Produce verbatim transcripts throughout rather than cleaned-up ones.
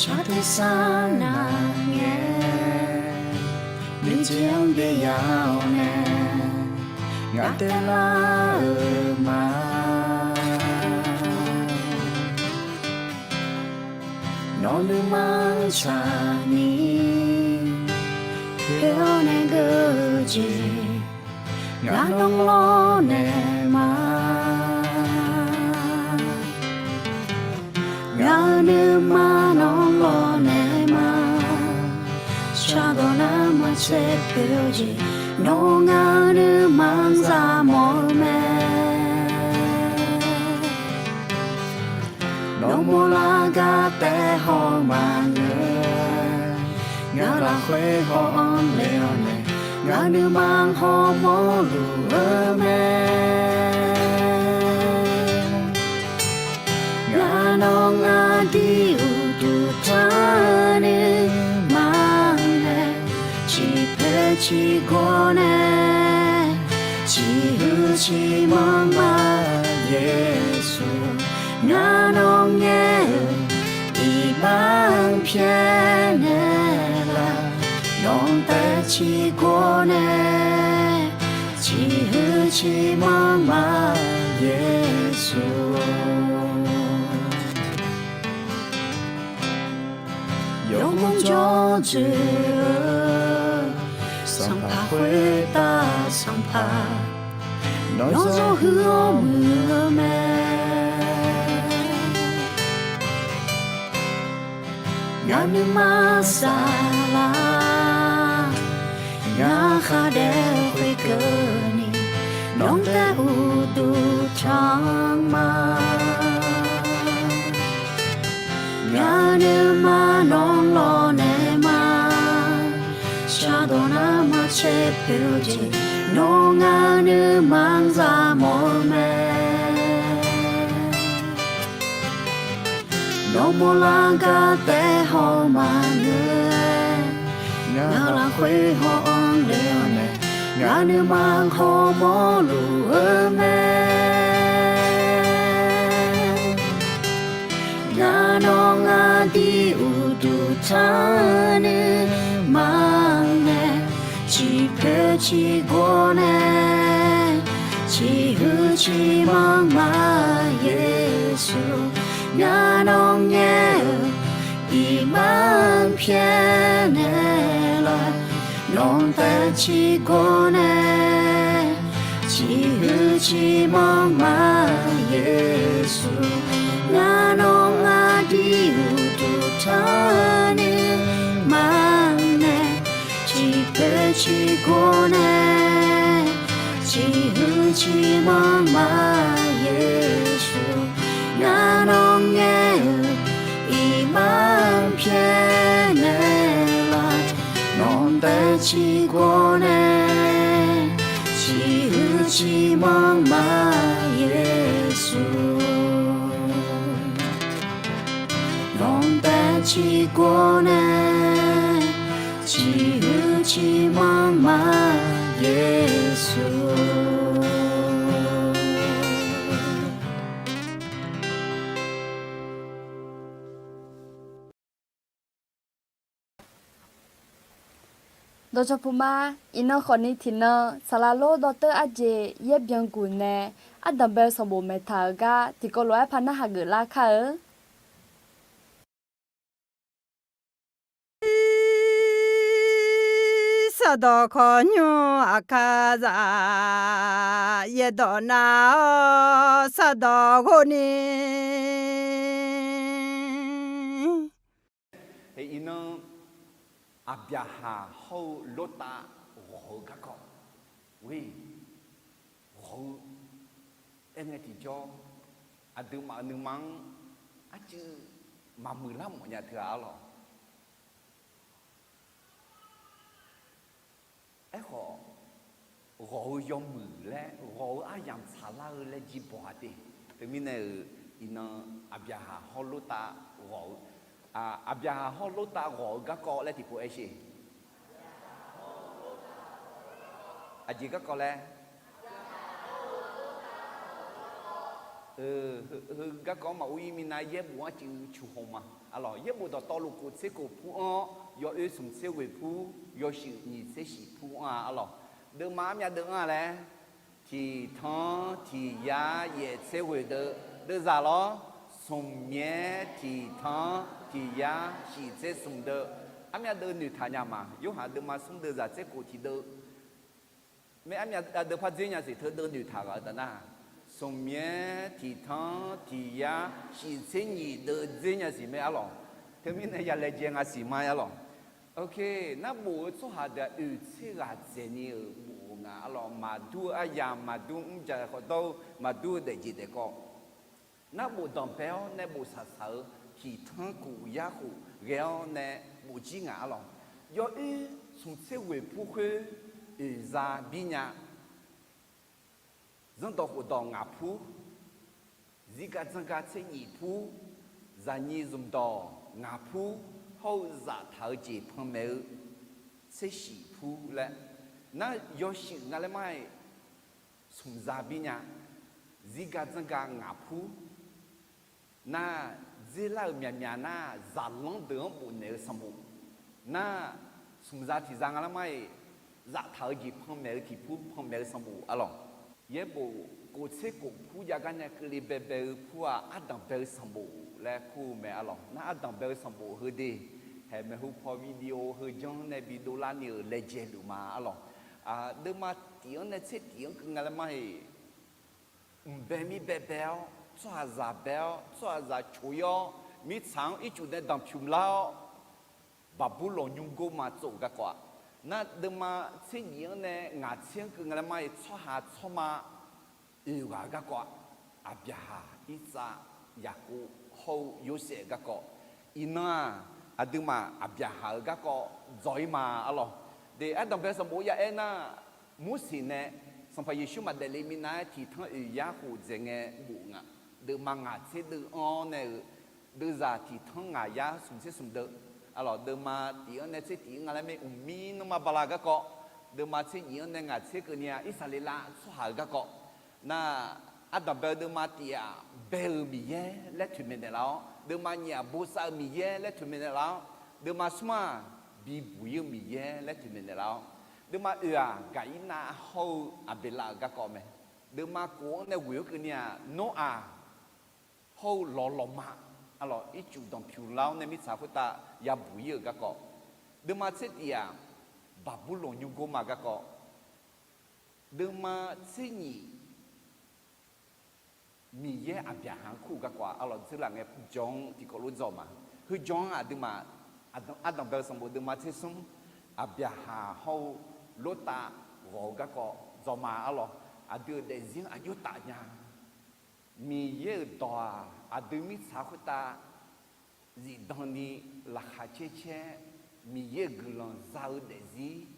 Shar tersar navngae, nuijeq-anr byav-awr nae, ngaq taev lar-euq ma. Nawr nuima tsaqni, poer-awr nae geur-eu jeq, ngaq nawr lawrnaeq ma. Ngaq-euq nuima nawr lawrnaeq ma. Shardawq nar maqtser poeq-eu jeq, nawr ngaq-euq nuima-anr zaqmawf-eu mae. Nawr mawrlar gar taef haw maqngeur, ngaq lafkhoer haw-anr le-awr nae, ngaq nuima hawmawr luf-eu mae. Ngaq nawq ngaq dir uqduq tanr nuima nae, ciqpoeq ciqgawr nae, ciqhuiq ciqmanr ma Yeqsur. Ngaq nawq ngaer-euq iqbax pyaeqnaeq laf, nawq taev ciqgawr nae, ciqhuiq ciqmanr ma Yeqsur. Yawmuiq jawr dzoeq-eu Sanqpaq khoertav Sanqpaq, nawr zawr huiq-awr muiq-eu mae. Ngaq nuima saflar, ngaq khar daef khoerkeuvni, nawq taev uqduq tanr ma. Ngaq nuima nawr lawrnaeq ma. Shardawq nar maqtser poeq-eu jeq, nawr ngaq nuima-anr zaqmawf-eu mae. Nawr mawrlar gar taef haw maqngeur-aer, ngaq lafkhoer haw-anr le-awr nae, ngaq nuima hawmawr luf-eu mae. Ngaq nawq ngaq dir uqduq tanr nuima nae, ciqpoeq ciqgawr nae, ciqhuiq ciqmanr ma Yeqsur. Ngaq nawq ngaer-euq iqbax pyaeqnaeq laf, nawq taev ciqgawr nae, ciqhuiq ciqmanr ma Yeqsur. Ngaq nawq ngaq dir uqduq tanr nuima nae, ciqpoeq ciqgawr nae, ciqhuiq ciqmanr ma Yeqsur. Ngaq nawq ngaer-euq iqbax pyaeqnaeq laf, nawq taev ciqgawr nae, ciqhuiq ciqmanr ma Yeqsur. Nawq taev ciqgawr nae, ciqhuiq ciqmanr ma Yeqsur. Dawqcawq puq ma, iqnan khawfni tiqnan saqlaq lor dawrteur arjeq yaer byanguq nae ardanq bae-eu sanqbof maeqtaq-euq gar tiqkawv lof-aer par narhaq geuflar kar-eu. Sardawq khawqnymr aqkar zaq, yaerdawq nar-awr sardawq ghofni. Iqnan Aqbyaqhaq hawr-eu Lortav ghawq-eu garkawv, ghawq-eu aerngae tiqjawr, aqduimaf-euq nuima-anr arcuiv maqmuiqlar mawfnya teu-a arlawq. Aerkhawf, ghawq-eu yawmuiq laer ghawq-eu aryamq tsaqlar-eu laer jir bawqha te. Teumirnae-euq iqnan Aqbyaqhaq hawr Lortav ghawq-eu, Aqbyaqhaq hawr Lortav ghawq-eu garkawv laer tiqpov aer sher. Aqjeq garkawv laer, heu garkawv-anr maqur-ir minav yaerbof-anr cuiv cuq haw ma. Arlawq, yaerbof dawqtawvluf kof tser kof pur anr-awr, yawoer smq tser ghoeq pur, yawshuif nyiq tser shif pur anr-a arlawq. Deuvma armyav deuv anr-a laer, tiq tanr tiq yar yaef tser ghoeq deuv, deuvzaq lawr, smq myaer tiq tanr tiq yar shif tser smq deuv, armyav deuv noeqtaq nya ma. Yorhaq deuvma smr deuvzaq tser kof tiq deuv. Mae armyav deuv par dzer nya siq, teu deuv noeqtaq ghaq-eu taf nar, smq myaer tiq tanr tiq yar shif tser nyiq deuv dzer nya siq mae arlawq. Teumirnae ya laejae nga siq ma arlawq. Ok, narbof-eu tsawrhaq deuq-aq oeq tser ghaq dzaeqni-euq bof-eu nga arlawq. Maqdur-eu aryamq, maqdur mrjaq khawfdawr-eu, maqdur-eu daefjeq daefkawv. Narbof danqbae-awr nae bof saqsaq-eu tiq tanr kof yar khof ghae-awr nae bof jir ngaq arlawq. Yawoer smq tser ghoeq pur khoer oeq za bir nya. Zanrdawq khofdawq ngaq pur, zirgaq dzanrgaq tser nyif pur, zaqnyiq zmqdawq ngaq pur, hawr-eu zaftaq-eu jeq panmaeq-eu tser shif pur laer, nar yawshuif nga laer mar-iq smq za bir nya. Zirgaq dzanrgaq ngaq pur, nar dzerlar-euq myaqmyaq nar zaqlanr deuq-anr bofnaeq-eu sanqbof, nar smq za tiq za nga laer mar-iq zaftaq-eu jeq panmaeq-eu tiq pur, panmaeq-eu sanqbof arlawq. Yaerbof kof tser kof pur jav gar nae keuvle baebae-eu pur-aq, ardanqbae-eu sanqbof laer kur-eu mae arlawq. Nar ardanqbae-eu sanqbof heudeuq, haeq maeqhu paw video heu janr nae bi dovlar ni-euq laejae luf ma arlawq. Deuvma tiq-anr nae tser tiq-anr keuv nga laer mar-iq mqbae mir baebae-awr, tsawrhaqzaq bae-awr, tsawrhaqzaq coq-ir-awr, mirtsaq-anr ircuf nae danqpyuq lar-awr, Baqburlawq nymrgor ma tsov-euq garkawv-aq, nar deuvma tser nyif-anr nae ngaq tser-anr keuv nga laer mar-iq tsawrhaq tsawrma oeq ghaq-eu garkawv-aq, Aqbyaqhaq, Irtsav, Yaqkov hawr-eu Yorsaev-eu garkawv. Iqnan-aq, aqduimaf Aqbyaqhaq-euq garkawv dzaw-ir ma arlawq. De, ardanqbae sanqbof ya aer nar, Morseq nae Sanqpaq Yeqsur maqdaef le minav-aer tiq tanr oeq yar khof dzaeq ngae bof nga. Deuvma ngaq tser deuv anr-awr nae-euq, deuvzaq tiq tanr ngaq yar smq tser smq deuv arlawq. Deuvma tiq-anr nae tser tiq-anr nga laer mae, mqmir nanrma bala-eu garkawv. Deuvma tser nyif-anr nae ngaq tser keuvni-a, Irsaqleqlav tsawrhaq-euq garkawv. Nar, ardanqbae-eu deuvma tiq-aq, bae-euq Miqyaer laer toeqmaeq naeqlaf-awr, deuvma nyiq-aq, bosav-eu Miqyaer laer toeqmaeq naeqlaf-awr, deuvma smr-aq, bibuq-ir-eu Miqyaer laer toeqmaeq naeqlaf-awr, deuvma oeq-aq, Gaqirnav hawr-eu Aqbeqlav-euq garkawv mae. Deuvma kof-anr nae ghoeq-anr keuvni-aq, Noraq hawr-eu lawqlawqma arlawq, ircuf danqpyuq lar-awr nae mirtsaq khoertav yabuq-ir-euq garkawv. Deuvma tser tiq-aq, Baqburlawq nymrgor ma garkawv. Deuvma tser nyif, Miqyaer Aqbyaqhaq-anr kur-eu garkawv-aq, arlawq dzeurlaf ngae jawr-anr tiqkawv lof dzaw ma. Heu jawr-anr aqduimaf ardanqbae-eu sanqbof deuvma tser smr, Aqbyaqhaq hawr-eu Lortav ghawq-eu garkawv dzaw ma arlawq. Aqdui-euq daefzir-anr aqjox taf nya. Miqyaer-euq dawq-aq, aqdui mirtsaq khoertav zifdan ni laqkhaq caer caer, Miqyaer-euq guiqlanq za-eu daefzir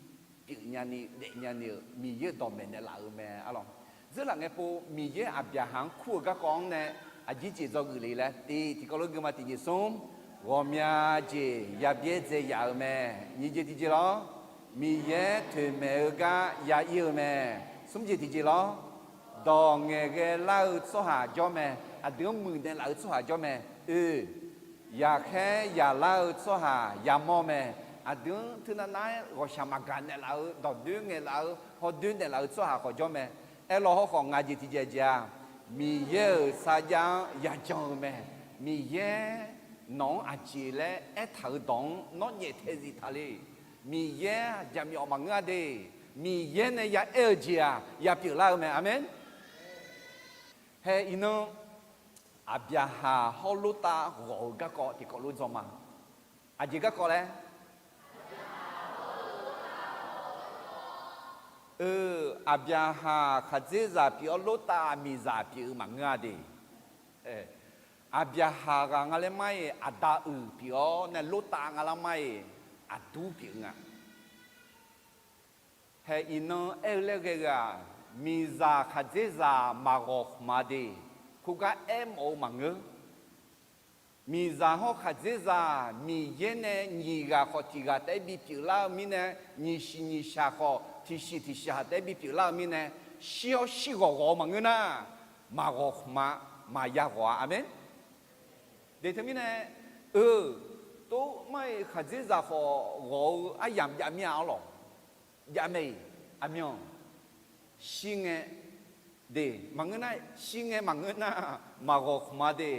pyeuf nyani daef nyani-euq Miqyaer-euq dawqmaeq naeqlaf-euq mae arlawq. Dzeurlaf ngae pov Miqyaer Aqbyaqhaq-anr kur-eu garkawv-anr nae aqjeq jeq dzawgeuf le laer tiq tiqkawv lof gui ma. Tiq nyiq smr, ghawqmya jeq yabyaer dzae yaf-euq mae. Nyiq jeq tiqjeq lawr, Miqyaer toeqmaeq-eu gar ya ir-eu mae. Smr jeq tiqjeq lawr, dawq ngaeqghae lar-eu tsawrhaq jawr mae. Aqdui-anr muiqnaeq laf-eu tsawrhaq jawr mae. Oe, yaqkhaer yaqlar-eu tsawrhaq yamawr mae. Aqdui-anr teunav nav-aer ghawqshaq maqgaq naeqlaf-eu, dawqdoer ngaeqlaf-eu, hawdoer naeqlaf-eu tsawrhaq khawf jawr mae. Aerlawr hawrkhawf ngaq jeq tiqjeq jeq-aq, Miqyaer-euq sarjax-anr yajan-eu mae. Miqyaer nawq-anr aqjeq laer aertaq-euq dawq-anr nawr nyaeftaeq zif taq le. Miqyaer-aq jaqmyawf maqngeur-a de. Miqyaer nae ya aer-eu jeq-aq ya pyeuflar-eu mae. Aqmeq. Hae iqnan, Aqbyaqhaq hawr Lortav ghawq-eu garkawv tiqkawv lof dzaw ma. Aqjeq garkawv laer, eu, Aqbyaqhaq khaqdzerzaq pyeuf-awr Lortav miqzaq pyeuf-eu maqngeur-a de. Aqbyaqhaq ghaq nga laer mar-iq aqda uiq pyeuf-awr nae Lortav nga laer mar-iq aqdur pyeuf-eu nga. Hae iqnan aer-eu laer ghae-eu-aq, miqzaq khaqdzerzaq maqghawq khmq-a de. Khoergar aermawf-eu maqngeur. Miqzaq hawr khaqdzerzaq Miqyaer nae nyiq ghaq khawf tiq ghaq taef-aer bipyeuf lar-eu mirnae, nyiq shiq nyiq shaq khawf tiq shiq tiq shaq taef-aer bipyeuf lar-eu mirnae, shir-awr shir ghawq ghawq-eu maqngeur nar, maqghawq khmq-a, maqya ghawq-a. Aqmeq. De teumirnae, Eu, tov mar-iq khaqdzerzaq khawf ghawq-eu aryamq jav mir-a arlawq. Jav mae-iq, aqmyanq shir ngae, de, maqngeur nar, shir ngae maqngeur nar, maqghawq khmq-a de.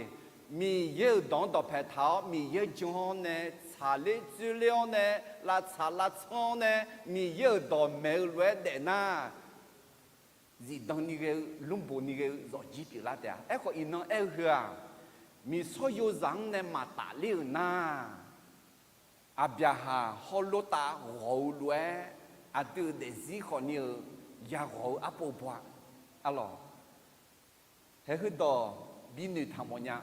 Miqyaer-euq dawq-anr dawqpae taq-awr, Miqyaer jan-awr nae, tsaqler dzoerler-awr nae, lavtsaq lavtsanr-awr nae, Miqyaer-euq dawqmaeq-eu lof-aer daef nar, zifdan ni ghae-eu, lmrboq ni ghae-eu zawqjir pyeuflar taef-a. Aerkhawf, iqnan aer-eu heu-aq, miqsawr yozaq-anr nae maqtaf ler-euq nar, Aqbyaqhaq hawr Lortav ghawq-eu lof-aer, aqdui-euq daefzir khawf ni-euq yaghawq-eu arpov baw-a. Arlawq, haeq heudawq binoeq taq mawf nya.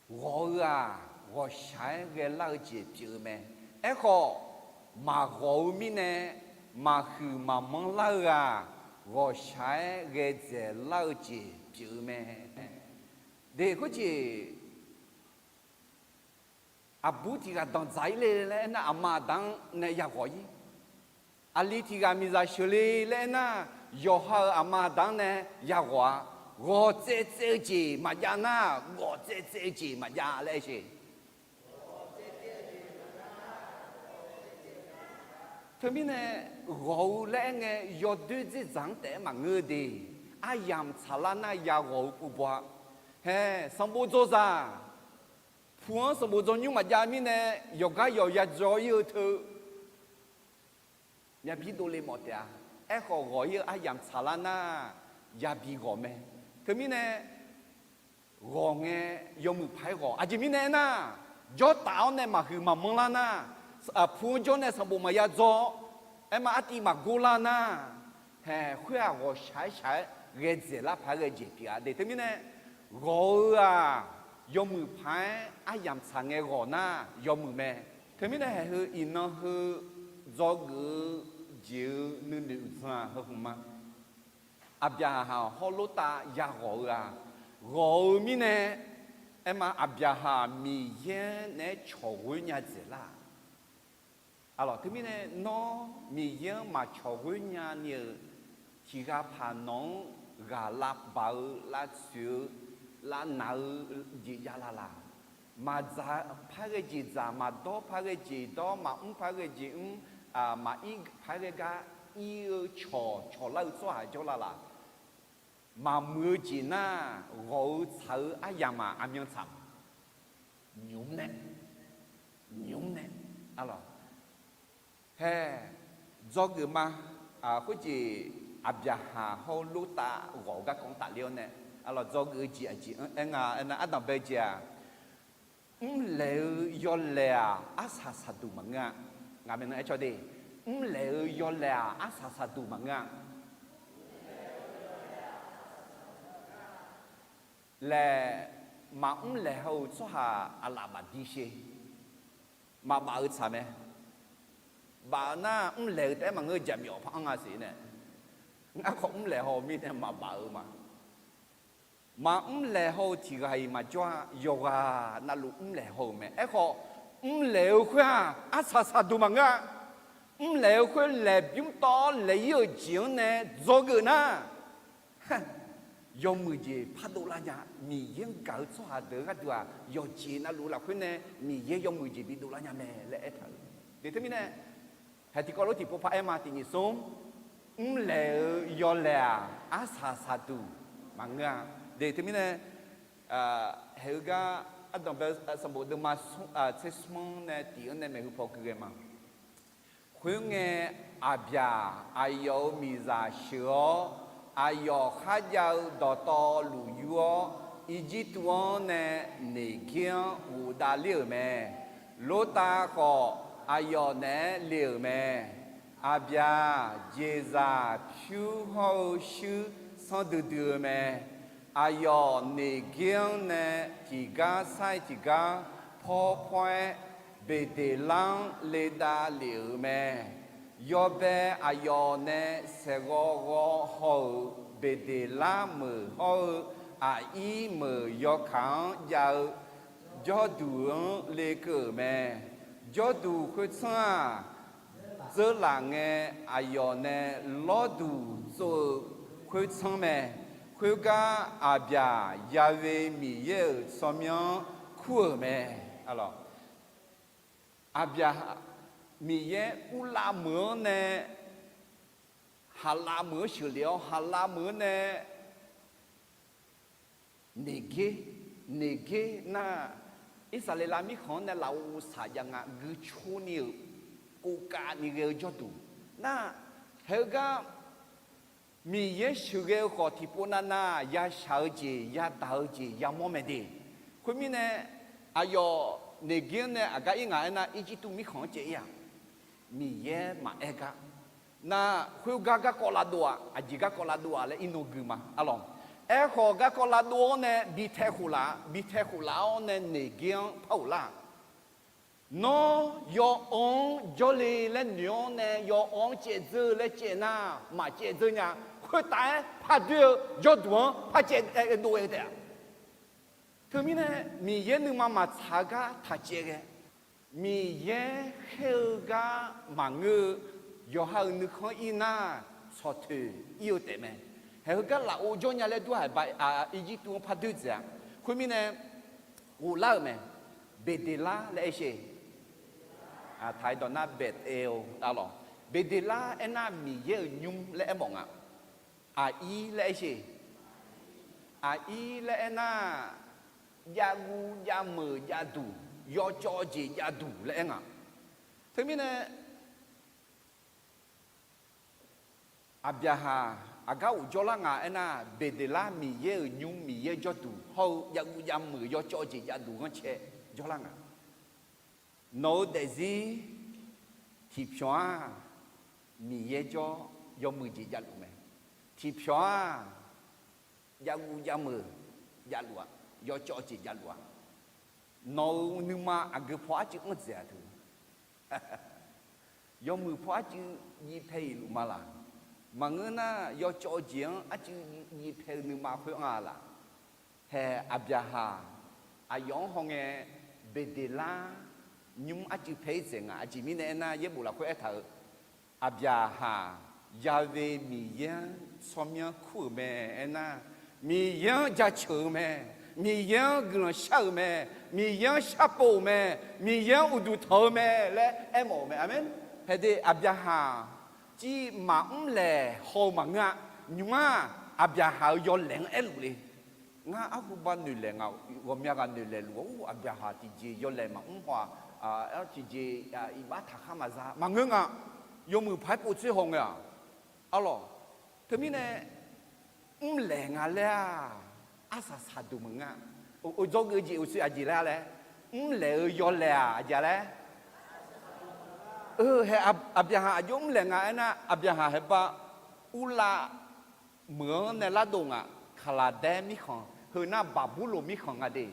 Ghawq-eu-aq, ghawqshaq-aer ghaelar-eu jeq pyeuf-eu mae. Aerkhawf, maqghawq-eu mirnae, maqhuiq maqmanr lar-eu-aq, ghawqshaq-aer ghae dzaeqlar-eu jeq pyeuf-eu mae. De, khoerjeq aqbur tiq ghaq danqdzaq-ir le laer aernar, aqma aqda-anr nae yaghawq-ir. Aqli tiq ghaq miqzaq sheuqle laer aernar, yawqha-euq aqma aqda-anr nae yaghawq-a. Ghawq tsaev tsaev-eu jeq maqjav nar, ghawq tsaev tsaev-eu jeq maqjav laer aer sheq. Teumirnae, ghawq-eu laer aer ngae, yawdoer dzerdzaq-anr taef-aer maqngeur-eu de. Aryamq tsaqlar nar yaghawq-eu pov baw-a. Hae, sanqbof dzawzaq, pu-anr sanqbof dzawnymr maqjav mirnae, yawqgar yawq ya dzaw-ir-eu teu myavbir dovle mawf taef-a. Aerkhawf, ghawq-ir-eu aryamq tsaqlar nar, yabi ghawq mae. Teumirnae, ghawq ngae, yawmuiq paq-aer ghawq. Aqjeq mirnae aernar, jawrtaf-awr nae maqhuiq maqmanr lar nar, pu-anr jawr nae sanqbof maqya dzaw, aerma artiv maqgor lar nar, hae, khoer-aq ghawqshaq-aer shaq-aer ghae dzaeqlar paq-aer ghae jeq pyeuf-a de. Teumirnae, ghawq-eu-aq, yawmuiq paq-aer aryamq tsaq ngae ghawq nar yawmuiq mae. Teumirnae haeq heu iqnan heu dzawgeuf-eu jeq-eu nuinoeq uqdzan-aq heu hmq ma. Aqbyaqhaq hawr Lortav yaghawq-eu-aq, ghawq-eu mirnae, aerma Aqbyaqhaq Miqyaer naeq-aer cawq ghoer nya dzaeqlar-aq. Arlawq, teumirnae nawr Miqyaer-anr maqcawq ghoer nya ni-euq tiq ghaq paq nawq-anr ghaq lavbaq-eu, lavtsoeq-eu, lavnaq-eu jeq jav la laq? Maqdzaq paq-aer ghae jeq dzaq, maqdawr paq-aer ghae jeq dawr, maqmr paq-aer ghae jeq mr, maqir paq-aer ghae gar ir-eu cawq cawqlar-eu tsawrhaq jawr la laq? Maqmuiq-eu jeq nar, ghawq-eu tsaq-eu aryamq-aq aqmyan tsaq ma. Nymq mr nae, nymq mr nae, arlawq. Hae, dzawgeuf ma. Khoerjeq Aqbyaqhaq hawr-eu Lortav ghawq-eu garkawv-anr tafler-awr nae, arlawq, dzawgeuf-eu jeq aqjeq aer nga aernar, ardanq bae jeq-aq, mrlaeq-eu yawlaeq-aq arsaq saqduq maqngeur-a. Ngaq maeqnan aer cawq de, mrlaeq-eu yawlaeq-aq arsaq saqduq maqngeur-a laer, maqmr laeq haw-euq tsawrhaq aqlaf maqdi sher. Maqbaf-eu tsaq mae. Baf-eu nar mrlaeq-eu taef-aer maqngeur, jaqmyawf par-anr nga siq nae. Ngar khawf mrlaeq haw-eu mirnae maqbaf-eu ma. Maqmr laeq haw-eu tiq ghaq-iq maqjawr-a. Yawqghaq navluf mrlaeq haw-euq mae. Aerkhawf, mrlaeq-eu khoer-aq arsaq saqduq maqngeur-a. Mrlaeq-eu khoer laeqbymr tawv-awr laeq-ir-euq jeq-anr nae dzawgeuf nar, yawmuiq jeq pardov lar nya. Miqyaer-anr gaq-eu tsawrhaq deuq-eu gharduq-aq, yawqjeq navluf lafkhoer nae Miqyaer yawmuiq jeq bidov lar nya mae laer aertaq-euq. Deuq teumirnae, haeq tiqkawv lof tiqpov par-aer ma. Tiq nyiq smr, mrlaeq-eu yawlaeq-aq arsaq saqduq maqngeur-a. Deuq teumirnae, haeq-eu gar ardanq bae sanqbof deuvma tser smr-anr nae tiq-anr nae maeqhu paw gui ghae ma. Khoerngae, Aqbyaq aqyawf-euq miqzaq sheuq-awr, aqyawf kharjav-eu dawqtawvluf yur-awr, Irjirtuv-anr nae Neqgir-anr ghofdav ler-euq mae. Lortav khawf, aqyawf naeq-aer le-euq mae. Aqbyaq jeqzaq pyur hawr-eu shuir sanrdui dui-eu mae. Aqyawf Neqgir-anr nae tiqgar sar-iq tiqgar pawr pawr-aer, Beqdeqlar-anr ledav lef-euq mae. Yawbae aqyawf nae saeqghawv ghawv haw-euq Beqdeqlar meuq hawr-eu aqir meuq yawkaq-anr jav-eu jawrduq-anr lekeuv-euq mae. Jawrduq khoertsanr-aq, dzeurlaf ngae, aqyawf nae lawrduq tsov-eu khoertsanr mae. Khoergar Aqbyaq Ya'we Miqyaer-euq tsawrmyanr-anr kur-euq mae. Aqlawq, Aqbyaqhaq, Miqyaer urlav meuq-anr nae, haqlav meuq-anr sheuqlef-awr, haqlav meuq-anr nae Neqger, Neqger nar, Irsaqleqlav mirkhanq-anr nae lafov saq jav nga, guicor ni-euq, kovkavni ghae-eu jawrduq nar, haeq-eu gar Miqyaer sheuqghae-eu khawf tiqpov navnav yashaq-eu jeq, yadaq-eu jeq yamawr mae de. Khoermirnae, aqyawf Neqger-anr nae aqgar ir ngaq aernar, Irjirtuv mirkhanq-anr caev ir-aq, Miqyaer maqaer gar. Nar, khoergar garkawv lavdov-aq, aqjeq garkawv lavdov-aq laer irnan gui ma. Aqlawq, aerkhawf garkawv lavdov-awr nae bi tae khof laf, bi tae khof laf-awr nae Neqger-anr par ghof lar-aq, Nawr yawawv-anr jawrle laer noeq-awr nae yawawv-anr caevdzeur laer caev nar, maqcaevdzeur nya. Khoertav-aer pardoer-eu jawrduq-anr par caev dov-aer taef-a. Teumirnae, Miqyaer nuima maqtsaq-eu gar taq caev ghae, Miqyaer khaer-eu gar maqngeur-eu, yawqha-euq nuikhanr ir nar, tsawqtoeq ir-eu taef mae. Haeq heugar lafov jawr nya laer dur-aq, Irjirtuv-anr par doer dzaeq-a. Khoermirnae, ghoflar-euq mae. Beqdeqlar laer aer sher. Taq-aer dawq nar Beth-el, aqlawq, Beqdeqlar aernar Miqyaer-euq nymr laer aermawf nga. Aqir laer aer sher. Aqir laer aernar, javguv javmeuq javduq, yawcawv jeq javduq laer aer nga. Teumirnae, Aqbyaqhaq aqgar uq jawrlar nga aernar, Beqdeqlar Miqyaer-euq nymr, Miqyaer jawrduq hawr-eu javguv javmeuq yawcawv jeq javduq ghanrcae jawrlar nga. Nawq-eu daefzir tiqpyawq-aq, Miqyaer jawr yawmuiq jeq javluf mae. Tiqpyawq-aq, javguv javmeuq javluf-aq, yawcawv jeq javluf-aq, nawq-euq nuima aqgeu paw arcuiv anr dzaeq-aq teu. Yawmuiq paw arcuiv jiv pae-iq luf ma laq. Maqngeur nar, yawcawv jeq-anr arcuiv jiv pae-eu nuima khoer anr-a laq. Haeq Aqbyaqhaq aqyawf-anr hawngae Beqdeqlar nymr arcuiv pae-ir dzaeq nga. Aqjeq mirnae aernar, yaerbof lafkhoer aertaq-euq, Aqbyaqhaq yabe Miqyaer-anr tsawrmyanr kur-euq mae aernar, Miqyaer-anr jaceuq-eu mae, Miqyaer-anr guiqlanq shar-euq mae, Miqyaer-anr sharpov-euq mae, Miqyaer-anr uqduq tanq-eu mae laer aermawf-euq mae. Aqmeq. Haeq de Aqbyaqhaq civ maqmr laeq haw-eu maqngeur-a. Nymr-aq, Aqbyaqhaq-euq yawlaeq-anr aerluf le. Ngar arhuba noeqlaeq nga, ghawqmya ghaq noeqlaeq luf-awr, Aqbyaqhaq tiqjeq yawlaeq maqmr haw-aq, tiqjeq iqbax taqkhar maqza maqngeur nga. Yawmuiq paq-aer povtsoer haw ngae-aq, arlawq. Teumirnae, mrlaeq nga laer-aq, arsaq saqduq meuq nga. Dzawgeuf jeq uqshoe aqjeq laer-a laer, mrlaeq-eu yawlaeq-aq aqjeq-a laer, haeq Aqbyaqhaq aqjox mrlaeq nga aernar, Aqbyaqhaq haeqba urlav meuq-anr nae lardov ngaq, Kaqlaqdaer mirkhanq, heu nar Baqburloq mirkhanq nga de.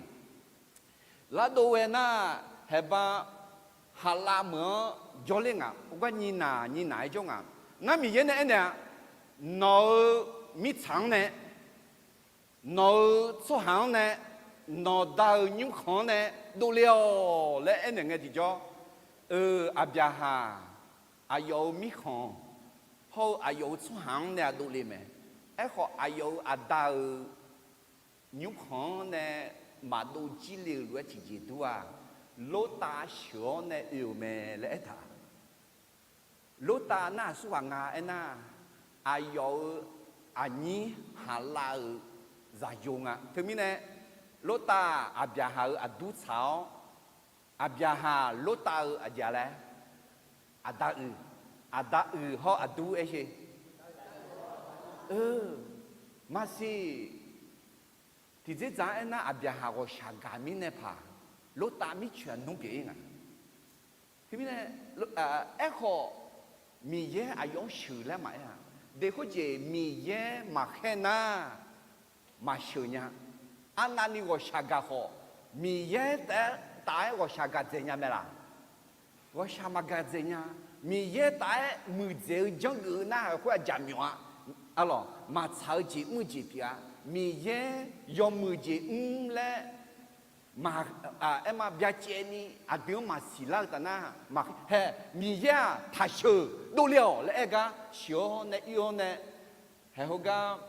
Lardov ghae nar, haeqba haqlav meuq-anr jawrler ngaq, khoergar nyiq naq nyiq naq-aer jawr ngaq. Ngar Miqyaer nae aernaeq-a, nawq-euq mirtsaq-anr nae, nawq-euq tsawrhaq-anr nae, nawqda-euq nymrkhanq-anr nae dovle-awq laer aernaeq ngae tiqjawr, eu, Aqbyaqhaq aqyawf-euq mirkhanq hawr-eu aqyawf-euq tsawrhaq-anr nae aqdov le mae. Aerkhawf, aqyawf-euq aqda-euq nymrkhanq-anr nae maqdov jir le-euq lof-aer tiqjeq dur-aq, Lortav sheuq-awr nae oe-euq mae laer aertaq. Lortav nar aqsurghaq nga aernar, aqyawf-euq aqnyir haqlav-euq zaqyo nga. Teumirnae, Lortav-aq Aqbyaqhaq-euq aqdur tsaq-awr, Aqbyaqhaq Lortav-eu aqjeq laer, aqda uiq, aqda uiq hawr aqdur aer sher. Eu, maqsiq. Tiqdzerdzaq-anr aernar, Aqbyaqhaq ghawqshaq gaq mirnae paq, Lortav mircoeq aqnmr pyeuf-ir nga. Teumirnae, aerkhawf, Miqyaer aqyawf-anr sheuq laer maqaer-a. Deq khoerjeq Miqyaer maqkhaer nar, maqsheuq nya. Arnavni ghawqshaq gaq khawf, Miqyaer taef-aer taf-aer ghawqshaq gaq dzaeq nya mae laq? Ghawqshaq maqgaq dzaeq nya. Miqyaer taf-aer muiqdzaeq-eu janrgeuf-eu nar, khoer-aq jaqmyawf-a. Arlawq, maqtsaq-eu jeq mr-eu jeq pyeuf-a. Miqyaer yawmuiq jeq mr laer, aer ma byacaevni aqdui-anr maqsiq lar-eu taf nar, hae, Miqyaer-aq taqsheuq dovle-awq laer aer gar sheuq-awr nae ir-awr nae, haeq heugar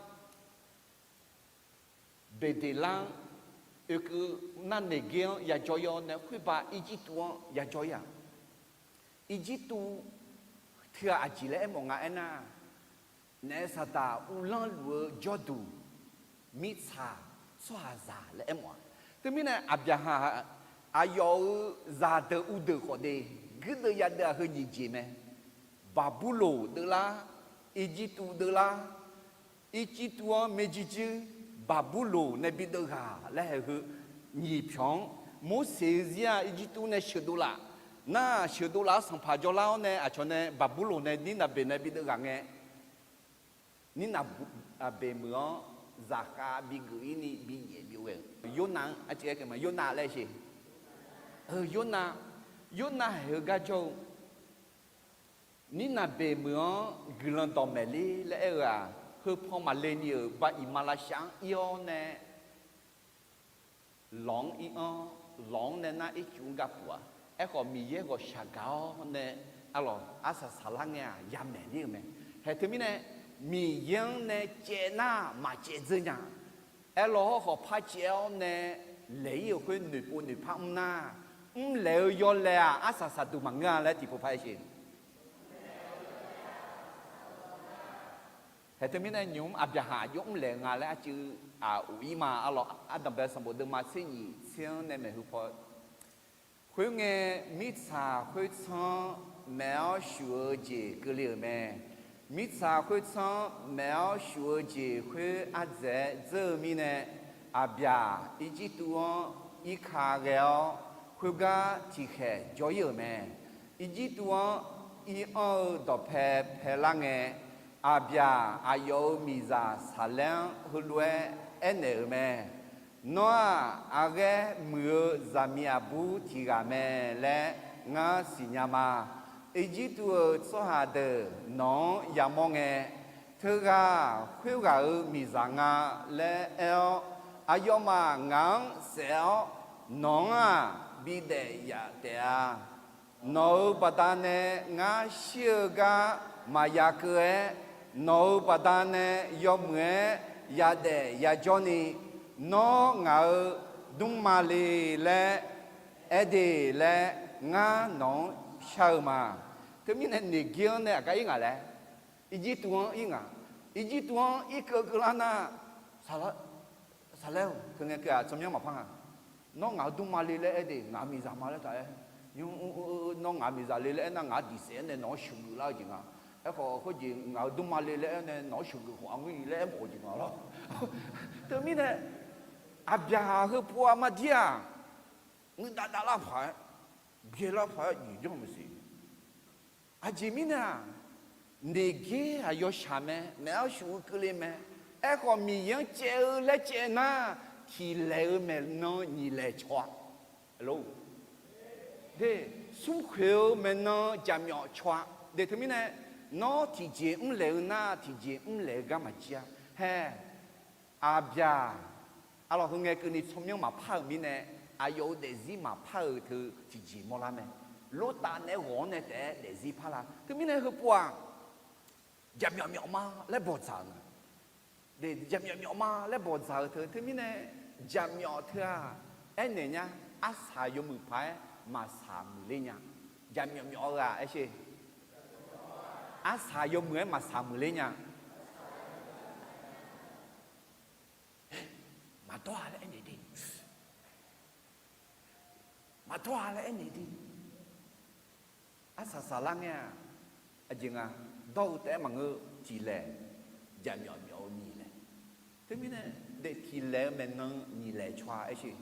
Beqdeqlar-anr Oekeuv nar Neqger-anr yajawr-ir-awr nae khoerba Irjirtuv-anr yajawr-ir-aq, Irjirtuv teughaq aqjeq laer aermawf nga aernar, naef saqdaq uvlanr luf-eu jawrduq, mirtsaq tsawrhaqzaq laer aermawf-a. Teumirnae Aqbyaqhaq aqyawf-euq zaqdeuq uvdeuq khawf de, guirdeuv yadeuv-aq heu nyiq jeq mae. Baqburloq deuvlar, Irjirtuv deuvlar, Irjirtuv-anr maerjuir juir, Baqburloq nae bideuv ghaq laer haeq heu nyiq pyawq-anr, Morseq-eu zir-aq Irjirtuv nae sheuqdov laf, nar sheuqdov laf-awr sanqpaq jawrlar-awr nae aqcawq nae Baqburloq nae Nirnaqbeq nae bideuv ghaq ngae, Nirnaqbeq meuq-anr zaqkhav bigeuf-ir ni binyaef byov ghae-euq Yornav-anr arciv aer keuv ma, Yornav laer sheq. Yornav, Yornav haeq-eu gar jawr-eu Nirnaqbeq meuq-anr guiqlanq dawqmaeq ler laer aer-eu-aq, heu paw maqle ni-euq ba iqmalavshav-anr ir-awr nae lawq-anr ir-anr, lawq-anr nae nar ircuf-anr gar puq-a. Aerkhawf Miqyaer ghawqshaq gaq-awr nae, arlawq arsaq saqlar ngae-aq yamaeq ler-eu mae. Haeq teumirnae Miqyaer-anr nae caev nar maqcaev dzeur nya. Aerlawq hawrkhawf par caev-awr nae laeq-ir-euq khoer noeqpov noeqpar mr nar, mrlaeq-eu yawlaeq-aq arsaq saqduq maqngeur-a laer tiqpov par aer sheq. Haeq teumirnae nymq-mr Aqbyaqhaq aqjox mrlaeq-eu nga laer arcuiv aq of-ir ma. Arlawq ardanqbae sanqbof deuvma tser nyiq tser-anr nae maeqhu paw Khoerngae, mirtsaq khoertsanr-anr maeq-awr shuf-eu jeq keuvle-euq mae. Mirtsaq khoertsanr-anr maeq-awr shuf-eu jeq khoer ardzaeq-aer dzeur-eu mirnae, Aqbyaq Irjirtuv-anr irka ghae-awr, khoergar tiqkhaeq jawr-ir-euq mae. Irjirtuv-anr ir-anr-eu dawqpae paelar ngae, Aqbyaq aqyawf-euq miqzaq Saqlaer-anr heulof-aer aernaeq-euq mae. Nawr-aq, arghaer muiq-eu zaqmiq aqbur tiq ghaq mae laer ngar siqnya ma. Irjirtuv-euq tsawrhaq deuq nawq-anr yamawr ngae, teughaq khoerghaq-euq miqzaq nga laer aer-awr, aqyawfmaf ngaq-anr saef-awr, nawq-anr-aq bidaef yaf taef-a. Nawq-euq baqdanae ngar shir-eu gar maqya keuv-aer, nawq-euq baqdanae yawmuiq-aer yadaef yajawr ni, nawr ngaq-euq dmrma le laer aer de laer ngar nawq-anr shar-eu ma. Teumirnae Neqgir-anr nae aqgar ir ngaq laer, Irjirtuv-anr ir ngaq. Irjirtuv-anr irkeuv keuvlar nar, Saqlaer-or, teungae keuv-aq tsawrmyanr maqpar nga. Nawr ngaq-euq dmrma le laer aer de, ngaq-euq miqzaq ma laer taq aer. Nymr, nawr ngaq-euq miqzaq le laer aernar, ngaq-anr diqsaef-aer nae nawq-anr sheuqgeuf lar-eu jeq nga. Aerkhawf khoerjeq ngaq-euq dmrma le laer aer nae nawq-anr sheuqgeuf khawf arngeur-i laer aermawf-eu jeq nga lawr. Teumirnae, Aqbyaqhaq heupov-a mardir-aq, muiqdav davlar paq-aer, byaelar paq-aer jeq janr maqsiq. Aqjeq mirnae-aq, Neqgir-aq yawshaq mae, maef-awr shuf-eu keuvle mae. Aerkhawf Miqyaer-anr caev-eu laer caev nar, tiq laeq-eu maeqnan nyiq laeq caw-a. De, smrkhoeq-eu maeqnan jaqmyawf caw-a. De teumirnae, nawr tiqjeq mrlaeq-eu nar, tiqjeq mrlaeq-eu gar maqjir-a. Hae, Aqbyaq, arlawq heu ngae keuvni tsawrmyanr maqpar-euq mirnae, aqyawf-euq daefzir maqpar-euq teu tiqjeq mawrlar mae. Lortav naeq-aer ghawq-anr nae taef-aer daefzir parlar. Teumirnae heupov-aq, jaqmyawf myawf ma laer bawqdzaq-euq nga. De, jaqmyawf myawf ma laer bawqdzaq-euq teu, teumirnae jaqmyawf teu-aq, aernaeq nya, arsaq yawmuiq paq-aer maqsaq muiqler nya. Jaqmyawf myawf-eu ghaq aer sher. Arsaq yawmuiq-aer maqsaq muiqler nya. Maqdawr-a laer aernaeq de. Maqdawr-a laer aernaeq de. Arsaq saqlar ngae-aq, aqjeq nga, dawr-eu taef-aer maqngeur, tiq laeq, jaqmyawf myawf-eu nyiq laeq. Teumirnae, daef tiq laeq-eu maeqnan nyiq laeq caw-a aer sher.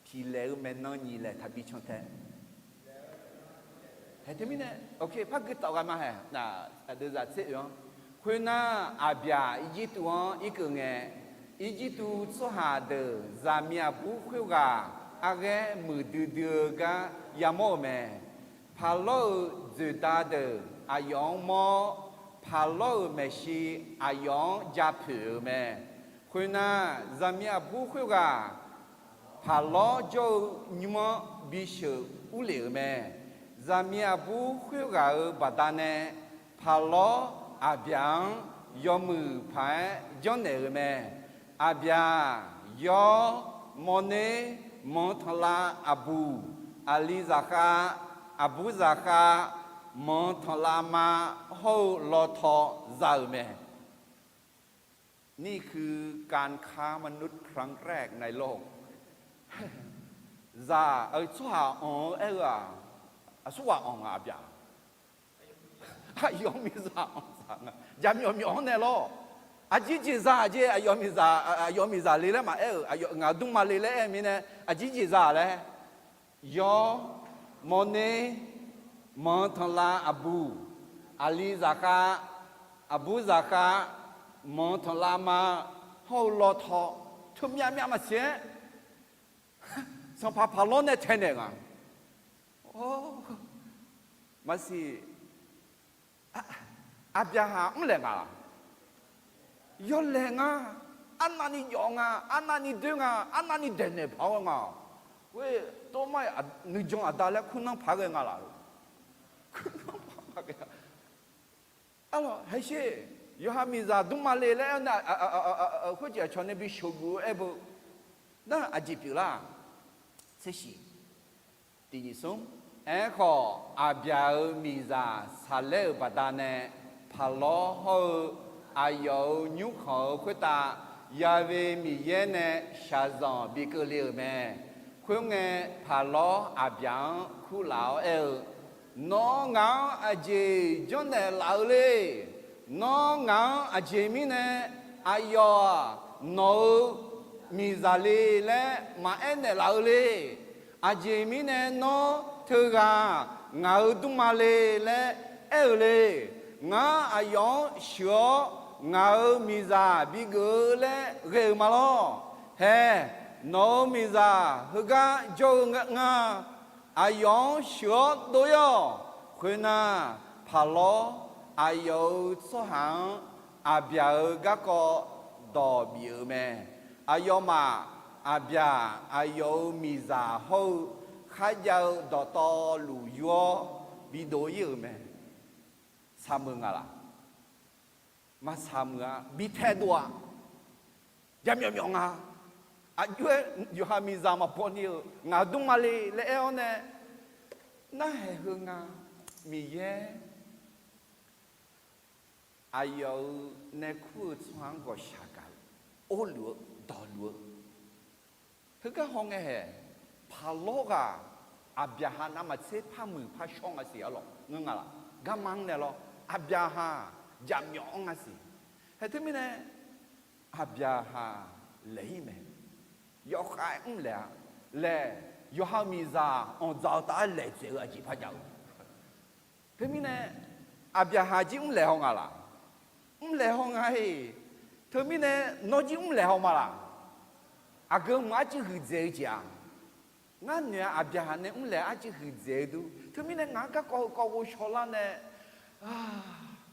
Tiq laeq-eu maeqnan nyiq laeq taqbi can tae. Hae teumirnae, ok, par gui tawf ghae ma hae, aqdui zaq tser oe-anr. Khoernar, Aqbyaq Irjirtuv-anr irkeuv ngae, Irjirtuv tsawrhaq deuq zaqmiq aqbur khoerghaq arghaer muiqdui dui-eu gar yamawr-euq mae. Paqlawr-euq dzoeqda deuq aqyawf-anr mawr-awr, paqlawr-euq maeqshi aqyawf-anr ja poeq-euq mae. Khoernar, zaqmiq aqbur khoerghaq paqlawr jawr-eu nymr-anr bisheuq urlef-euq mae. Zaqmiq aqbur khoerghaq-euq baqdanae paqlawr Aqbyaq-anr yawmuiq paq-aer janrnaeq-euq mae. Aqbyaq, yawr, mawrner, manq tanqlav aqbuq, aqli zaqkhav, aqbur zaqkhav, manq tanqlav ma, hawr-eu lawtaw za-euq mae. นี่คือการค้ามนุษย์ครั้งแรกในโลก Zaq, tsawrhaq anq-eu aer-eu-aq, aqsurghaq anq nga aqbyaq. Aqyawf miqzaq anq zaq nga. Jaqmyawf myawf-anr nae lawr. Aqjeq jeq za jeq, aqyawf miqzaq, aqyawf miqzaq le laer maqaer-euq, aqyawf ngaq dmrma le laer aer-eu mirnae, aqjeq jeq za laer. Yawr, mawrner, manq tanqlav aqbuq, aqli zaqkhav, aqbur zaqkhav, manq tanqlav ma, hawr-eu lawtaw, teumyav myav maqsiq-aer, sanqpaq Paqlawr nae taenaeq nga. Maqsiq, Aqbyaqhaq mrlaeq nga laq? Yawlaeq nga. Arnavni jawf nga, arnavni doer nga, arnavni daeqnaeq paq-awr nga. Khoer, tawrmar-iq nuijan aqda laer kurnan paq-aer ghae nga laq? Kurnan paq-aer ghae-a. Arlawq, haesher, yawqha miqzaq dmrma le laer aer-awr nae, khoerjeq aqcawq nae bi sheuqguf-eu aer beu. Nar aqjeq pyeuflar? Tsershiq, tiq nyiq smr. Aerkhawf, Aqbyaq-euq miqzaq saqlaer-euq baqdanae, Paqlawr hawr-eu aqyawf-euq nymrkhanq-euq khoertav Ya'we Miqyaer nae shaqzanq bi keuvle-euq mae. Khoerngae, Paqlawr Aqbyaq-anr kurlaf-awr aer-eu, Nawr ngaq-anr aqjeq janrnaeq laf-eu le? Nawr ngaq-anr aqjeq mirnae aqyawf-aq, nawq-euq miqzaq le laer maqaer naeqlaf-eu le? Aqjeq mirnae nawr teughaq ngaq-euq dmrma le laer aer-eu le? Ngar aqyawf-anr sheuq-awr ngaq-euq miqzaq bigeuf-eu laer ghae-eu ma lawr. Hae, nawq-euq miqzaq heugar jawr-eu nga. Aqyawf-anr sheuq-awr dov-ir-awq. Khoernar, Paqlawr aqyawf-euq tsawrhaq-anr Aqbyaq-euq garkawv dawq bif-euq mae. Aqyawfmaf Aqbyaq aqyawf-euq miqzaq hawr-eu kharjav-eu dawqtawvluf yur-awr bidov-ir-euq mae. Saqmeuq nga laq? Maqsaq meuq-a. Bi taedov-aq, jaqmyawf myawf nga. Aqjox-aer yawqha miqzaq maqbaw ni-euq ngaq dmrma le laer aer-awr nae, narhaq heu nga. Miqyaer aqyawf-euq nae kur-eu tsawrhaq-anr ghawqshaq gaq-eu, orluf-eu, dawqluf-eu. Heugar hawngae hae, Paqlawr ghaq Aqbyaqhaq navmaqtser par muiq par shawr nga siq arlawq ngeur nga laq? Garma-anr nae lawr, Aqbyaqhaq jaqmyawf-anr nga siq. Hae teumirnae, Aqbyaqhaq laeq-ir mae. Yawkhav-aer mrlaeq-a laer, yawqha-euq miqzaq anqdzaq-eu taf-aer laeq dzaeq-eu aqjeq par jav-eu. Teumirnae, Aqbyaqhaq jir mrlaeq haw nga laq? Mrlaeq haw nga-iq. Teumirnae, nawr jir mrlaeq haw ma laq? Aqgeu mq arcuiv huiqdzaeq-eu jeq-aq, ngar noeq-a Aqbyaqhaq nae mrlaeq arcuiv huiqdzaeq-eu dur. Teumirnae ngaq-anr garkawv heukawv ghovshaw lar nae,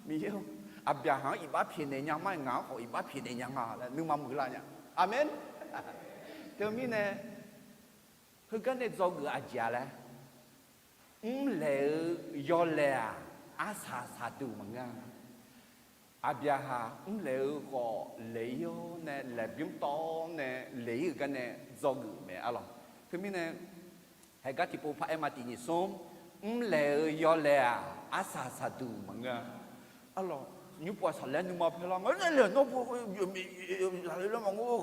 Miqyaer-or, Aqbyaqhaq-anr iqbax pyaeqnaeq nya ma-iq, ngaq-anr khawf iqbax pyaeqnaeq nya nga laer nuima muiq lar nya. Aqmeq. Teumirnae, heugar nae dzawgeuf-eu aqjeq-a laer, mrlaeq-eu yawlaeq-aq, arsaq saqduq maqngeur-a. Aqbyaqhaq mrlaeq-eu khawf laeq-ir-awr nae laeqbymr tawv-awr nae laeq-ir-euq gar nae dzawgeuf mae arlawq. Teumirnae, haegar tiqpov paraer ma tiq nyiq smr, mrlaeq-eu yawlaeq-aq, arsaq saqduq maqngeur-a. Arlawq, nymr pov-aq saqlaer nuima paer lar nga, nae laeq nawr pov, zaqle laer maqngeur,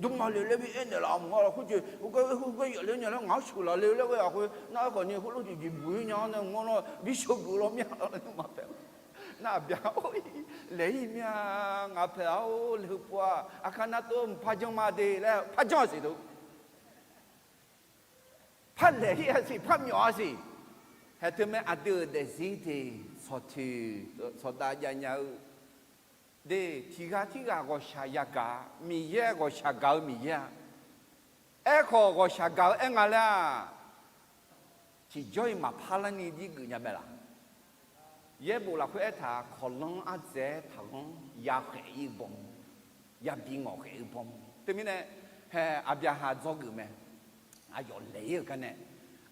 dmrma le laer bi aernaeq laf mq nga laf khoerjeq, heugar yaf le nya laer ngaq-anr sheuq laf le laer ghae-aq khoer nar, aerkhawf ni heulof jeqjeq buq-ir nya-awr nae mq nga nar, bi sheuqgeuf law mir-a laer nuima paer. Nar Aqbyaqhaq-or, laeq-ir mir-a, ngaq paeq-a-or, laeq heu pov-aq, aqkar nar tov mq par janr ma de laer par janr-a siq deuq. Par laeq-ir-a siq, par myawf-a siq. Haeq teumae aqdui-euq daefzir de, sawqtiq sawqdav jav nya-eu de, tiq ghaq tirghaq ghawqshaq yagaq-a, Miqyaer ghawqshaq gaq-eu Miqyaer-a. Aerkhawf ghawqshaq gaq-eu aer nga laer-aq, tiqjawr-iq maqpar larni jir geuf nya mae laq? Yaerbof lafkhoer aertaq, kawqlanr ardzaeq-aer taqghanr, yakhaeq-ir bawm, yabi ngawqkhaeq-ir bawm. Teumirnae, haeq Aqbyaqhaq dzawgeuf mae. Aqyawf laeq-ir-euq gar nae,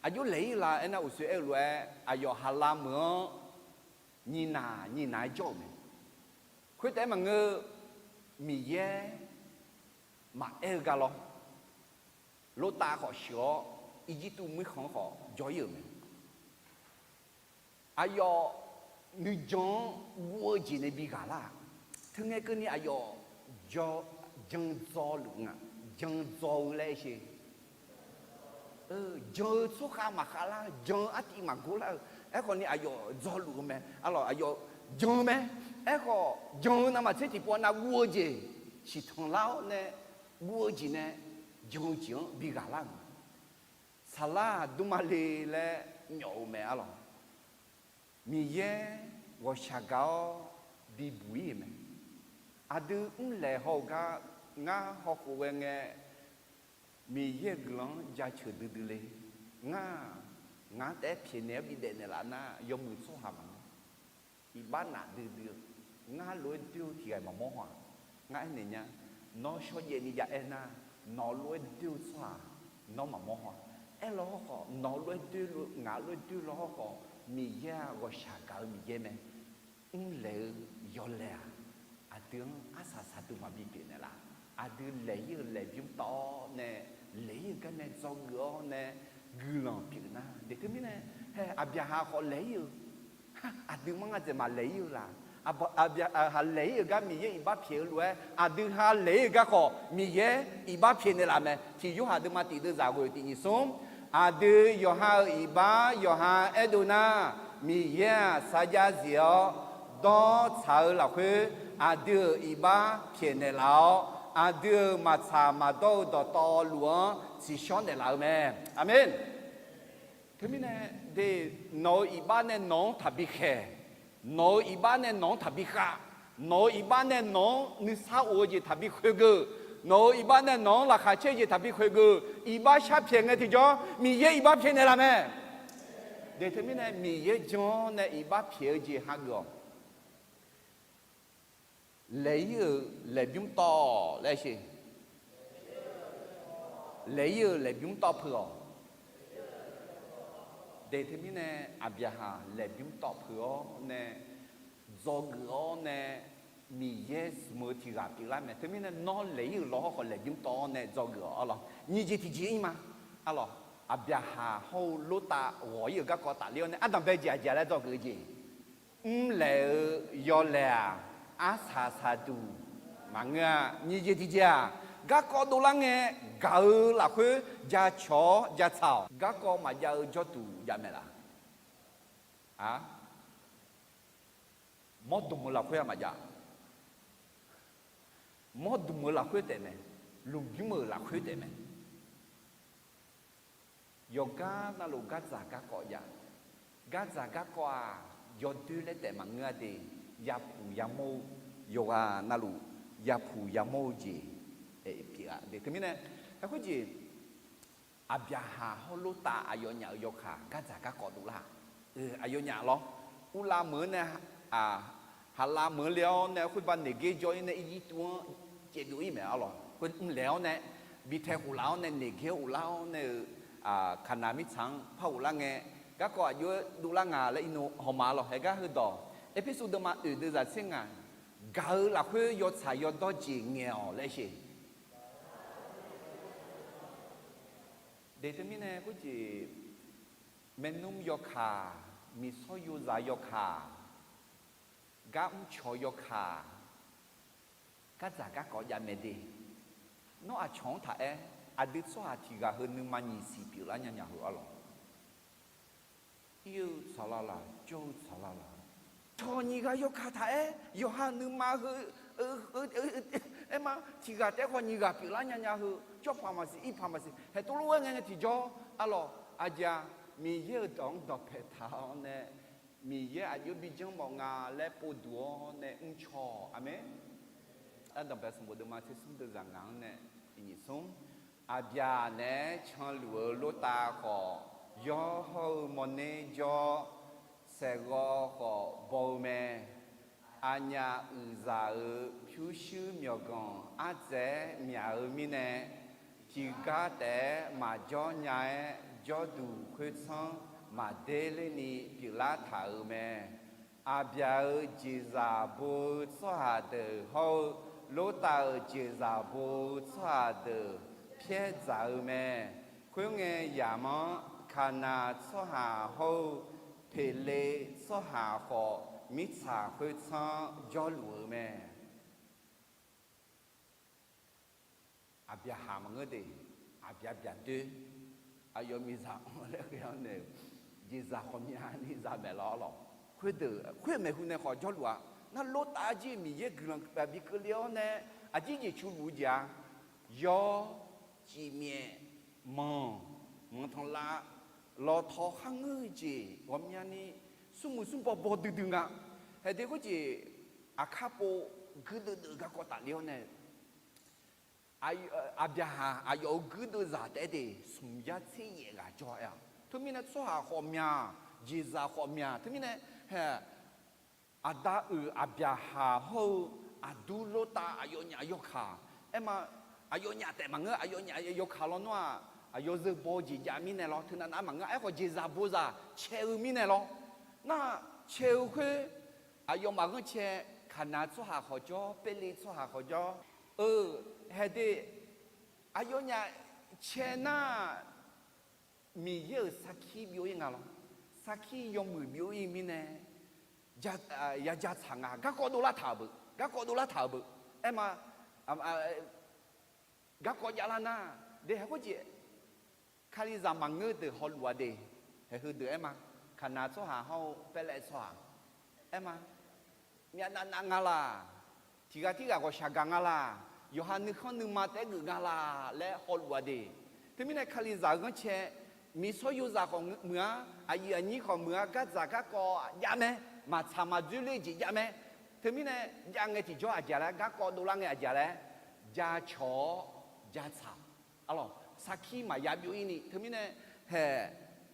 aqjox laeq-ir la aernar, uqshoe aer-eu lof-aer aqyawf haqlav meuq-anr nyiqnaq nyiqnaq-aer jawr-euq mae. Khoertaef-aer maqngeur, Miqyaer maqaer-eu gar lawr, Lortav khawf sheuq-awr, Irjirtuv muiqkhanq-anr khawf jawr-ir-euq mae. Aqyawf nuijan-anr guv-eu jeq nae bi ghaq lar-aq, teungae keuvni aqyawf jan dzaw luf nga, jan dzaw-eu laer sher. Jan-eu tsawrkhav maqkhav lar, jan-eu artiv maqgor lar-eu. Aerkhawf ni aqyawf dzaw luf-eu mae. Arlawq, aqyawf jan-eu mae. Aerkhawf jan-eu navmaqtser tiqpov nav guv-eu jeq siqtanq lar-awr nae, guv-eu jeq nae jan-eu jeq-anr bi ghaq lar-euq mae. Saqlar aqdui male laer nyawf-eu mae. Arlawq, Miqyaer ghawqshaq gaq-awr bibuq-ir-euq mae. Aqdui mrlaeq haw-eu gar ngar hawkhof ghae ngae, Miqyaer-euq guiqlanq-anr jaceuq duidui le. Ngar, ngaq-anr taef-aer pyaeqnaeq-awr bidaef naeqlaf nar, yawmuiq tsawrhaq maqngeur. Iqbax naf duidui-eu, ngar lof-aer doer-eu tiq ghaq maqmawr haw-aq. Ngar aernaeq nya, nawr shawrjaev ni jav-aer nar, nawq lof-aer doer-eu tsawrhaq nawr maqmawr haw-aq. Aerlaw hawrkhawf, nawq lof-aer doer, ngaq lof-aer doer law hawrkhawf, Miqyaer-aq ghawqshaq gaq-eu Miqyaer mae. Mrlaeq-eu yawlaeq-aq, aqdui-anr arsaq saqduq maqbi pyeufnaeq laf. Aqdui laeq-ir-euq laeqbymr tawv-awr nae, laeq-ir-euq gar nae dzawgeuf-awr nae guiqlanq pyeuf nar, daeq teumirnae, hae, Aqbyaqhaq khawf laeq-ir-euq, aqdui mar nga dzaeq maqlaeq-ir-eu laf. Aqbyaqhaq laeq-ir-euq gar Miqyaer iqbax pyaeq-eu lof-aer, aqdui ha laeq-ir-euq garkawv Miqyaer iqbax pyaeqnaeq laf mae. Tiq Yorhaq deuvma tiq deuvzaq ghoeq tiq nyiq smr, aqdui yawqha-euq iqbax yawqha aerdov nar, Miqyaer-aq sarjax zif-awr dawr tsaq-eu lafkhoer, aqdui-euq iqbax pyaeqnaeq laf-awr, aqdui-euq maqtsaq maqdawr-eu dawqtawvluf-anr tsiqshawr naeqlaf-eu mae. Aqmeq. Teumirnae, de, nawq-euq iqbax nae nawq-anr taqbi khaeq, nawq-euq iqbax nae nawq-anr taqbi khav, nawq-euq iqbax nae nawq-anr nuisar of-eu jeq taqbi khoeqgeuf, nawq-euq iqbax nae nawq-anr laqkhaq caer-eu jeq taqbi khoeqgeuf, iqbax sharpyaeq ngae tiqjawr Miqyaer iqbax pyaeqnaeq laf mae. De teumirnae Miqyaer jan-awr nae iqbax pyaeq-eu jeq hageuf-awq. Laeq-ir-euq laeqbymr tawv laer sher. Laeq-ir-euq laeqbymr tawv peuq-awq. De teumirnae Aqbyaqhaq laeqbymr tawv peuq-awr nae, dzawgeuf-awr nae, Miqyaer zmq-eu tiq ghaq pyeuflar mae. Teumirnae nawr laeq-ir-euq law hawrkhawf laeqbymr tawv-awr nae dzawgeuf-awq. Arlawq, nyiq jeq tiqjeq-ir ma. Arlawq, Aqbyaqhaq hawr-eu Lortav ghawq-ir-euq garkawv tafler-awr nae ardanqbae jeq aqjeq laer dzawgeuf-eu jeq. Mrlaeq-eu yawlaeq-aq, arsaq saqduq maqngeur-a. Nyiq jeq tiqjeq-aq, garkawv dovlar ngae, gaq-eu lafkhoer jacawq-awr jatsaq-awq. Garkawv maqjav-eu jawrduq jav mae laf. A, mawrdmq-eu lafkhoer-aq maqjav. Mawrdmq-eu lafkhoer taef mae. Lmqbymr-euq lafkhoer taef mae. Yawqgar navluf gardzaq garkawv jav. Gardzaq garkawv-aq, yawdoer laer taef maqngeur-a de. Yapuq yamawr-eu, yawqghaq navluf yapuq yamawr-eu jeq pyeuf-a de. Teumirnae, aerkhoer jeq, Aqbyaqhaq hawr Lortav aqyawfnyaf-euq yawkaq gardzaq garkawv dovlar-aq, aqyawfnyaf lawr, uvlav meuq-anr nae, haqlav meuq-anr le-awr nae khoerba naeq ger jawr-ir nae Irjirtuv-anr caevdov-ir mae. Arlawq, khoer mrlaeq-awr nae, bi tae khoflaf-awr nae naeq ger-awr uvlar-awr nae-eu, Kaqnaq mirtsaq-anr par uvlar ngae, garkawv aqjox-aer dovlar nga laer irnu hawma lawr. Haegar heudawq, Erpersu deuvma oeq deuvzaq tser ngaq, gaq-eu lafkhoer yawtsaq yawdawr jeq ngaeq-awq laer sher. De teumirnae khoerjeq, maernmr yawkaq, miqsawr yozaq yawkaq, gar mrcawq yawkaq, gardzaq garkawv jav mae de. Nawr aqcawq-anr taq aer, aqdui tsawrhaq tiq ghaq heu nuima nyiq siq pyeuflar nya nya heu arlawq. Ir-eu tsaqlaq laq, jawr-eu tsaqlaq laq, cawq nyiq ghaq yawkaq taq aer, yawqha nuima heu, aer ma, tiq ghaq taef-aer khawf nyiq ghaq pyeuflar nya nya heu, tsawrpaq maqsiq, irpaq maqsiq, haeq tov lof-aer ngae ngae tiqjawr, arlawq, aqjeq-aq, Miqyaer-euq dawq-anr dawqpae taq-awr nae, Miqyaer aqjox bi janrmawf nga laer povduq-awr nae mrcaw-awq. Aqmeq. Ardanqbae sanqbof deuvma tser smr deuvzaq ngaq-anr nae, nyiq smr, Aqbyaq naeq-aer canluf-eu Lortav khawf, yawr hawr-eu mawrner jawr, saeqghawv khawf baw-eu mae. Aqnyaf uiqzaq-euq pyurshuir myawqganq ardzaeq-aer myaq-eu mirnae, tiqgar taef-aer maqjawr nya-aer, jawrduq khoertsanr maqder lerni pyeuflar taq-euq mae. Aqbyaq-euq jeqzaq bo-eu tsawrhaq deuq hawr-eu Lortav-euq jeqzaq bo-eu tsawrhaq deuq pyaer dzaq-eu mae. Khoerngae, yamq-anr Kaqnav tsawrhaq hawr-eu Peqlev tsawrhaq khawf, mirtsaq khoertsanr-anr jawrluf-eu mae. Aqbyaqhaq maqngeur de, aqbyaq byaqdoer, aqyawf miqzaq anr laer ghae-awr nae-euq jeqzaq khawf myavni zaq maeq lawr lawq. Khoerdeuq khoer maeqhu nae khawf jawrluf-a. Nar Lortav jir Miqyaer guiqlanq bi keuvle-awr nae, aqjir jeq cu luf-eu jeq-a. Yawr, cifmyaef, manq, manqtanqlav, lawtaw kharngeur-eu jeq ghawqmyani, smrmuiq smrbaw baw duidui nga. Haeqde khoerjeq, aqkar pov guirdeuv deuv-eu garkawv tafle-awr nae, aqbyaqhaq aqyawf-euq guirdeuv zaq taef-aer de smq yar tser yaef ghaq jawr-a. Teumirnae tsawrhaq khawf myaq, jeqzaq khawf myaq. Teumirnae hae, aqda uiq aqbyaqhaq hawr-eu aqdur Lortav aqyawfnyaf yawkaq. Aerma, aqyawfnyaf taef maqngeur, aqyawfnyaf yawkaq lawnmr-aq, aqyawf zeu baw-eu jeq jav mirnae lawr, teunav nav maqngeur. Aerkhawf jeqzaq bozaq cae-eu mirnae lawr. Nar cae-eu khoer, aqyawfmaf ghanrcae, Kaqnav tsawrhaq khawf jawr, Perle tsawrhaq khawf jawr-eu, haeqde, aqyawfnyaf cae nar, Miqyaer-euq sarkir byov-ir nga lawr. Sarkir yawmuiq byov-ir mirnae, yaja tsaq nga. Garkawv dovlar taq-euq beu, garkawv dovlar taq-euq beu. Aerma, garkawv javlar nar, de hae khoerjeq, Kalizaq maqngeur deuq hawluf-a de, haeq heudeuq aerma, Kaqnav tsawrhaq hawr-eu Perle tsawrhaq, aerma, myavnav nav nga laq, tiqghaq tirghaq ghawqshaq gaq nga laq, yawqha nuikhanr nuima taef-aer geuf nga laq laer hawluf-a de. Teumirnae Kalizaq-euq ghanrcae, miqsawr yozaq khawf muiq-a, aqyuif aqnyir khawf muiq-a, gardzaq garkawv jav mae, maqtsaq maqdzoer ler-eu jeq jav mae. Teumirnae jav ngae tiqjawr aqjeq laer garkawv dovlar ngae aqjeq laer, jacawq-awr jatsaq. Arlawq, sarkir maqya byov-ir ni. Teumirnae hae,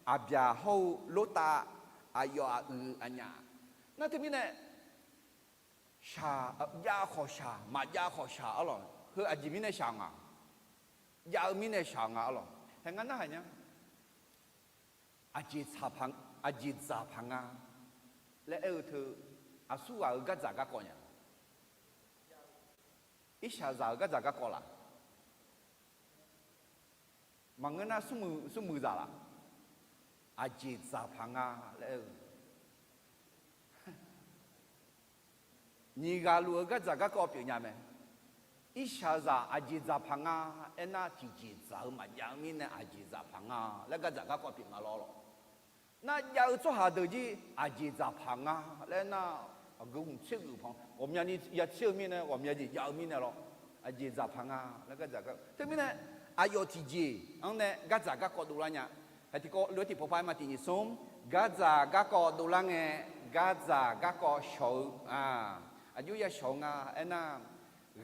aqbyaq hawr-eu Lortav, aqyawf aqyuif aqnyaf. Nar teumirnae shaq, jav khawf shaq, maqjav khawf shaq arlawq. Heu aqjeq mirnae shaq nga, jav-eu mirnae shaq nga arlawq. Hae ngar narhaq nya. Aqjeq dzaq paq nga laer aer-eu teu, aqsurghaq-euq gardzaq garkawv nya. Irshaqzaq-euq gardzaq garkawv laq? Maqngeur nar smrmuiq zaq laq? Aqjeq dzaq paq nga laer aer-eu, nyiq ghaq luf-eu gardzaq garkawv pyeuf nya mae. Irshaqzaq aqjeq dzaq paq nga aernar, tiqjeq dzaq-eu maqjav-eu mirnae aqjeq dzaq paq nga laer gardzaq garkawv pyeuf nga lawr lawq. Nar jav-eu tsawrhaq deuq jir aqjeq dzaq paq nga laer nar, aqgeu hmq tser geuf pan ghawqmyani ya tser-eu mirnae, ghawqmya jeq jav-eu mirnae lawr, aqjeq dzaq paq nga laer gardzaq gar. Teumirnae aqyawf tiqjeq-anr nae gardzaq garkawv dovlar nya. Hae tiqkawv lof-aer tiqpawf par aerma tiq nyiq smr, gardzaq garkawv dovlar ngae, gardzaq garkawv shawq-eu, aqjox ya shawq-eu nga aernar,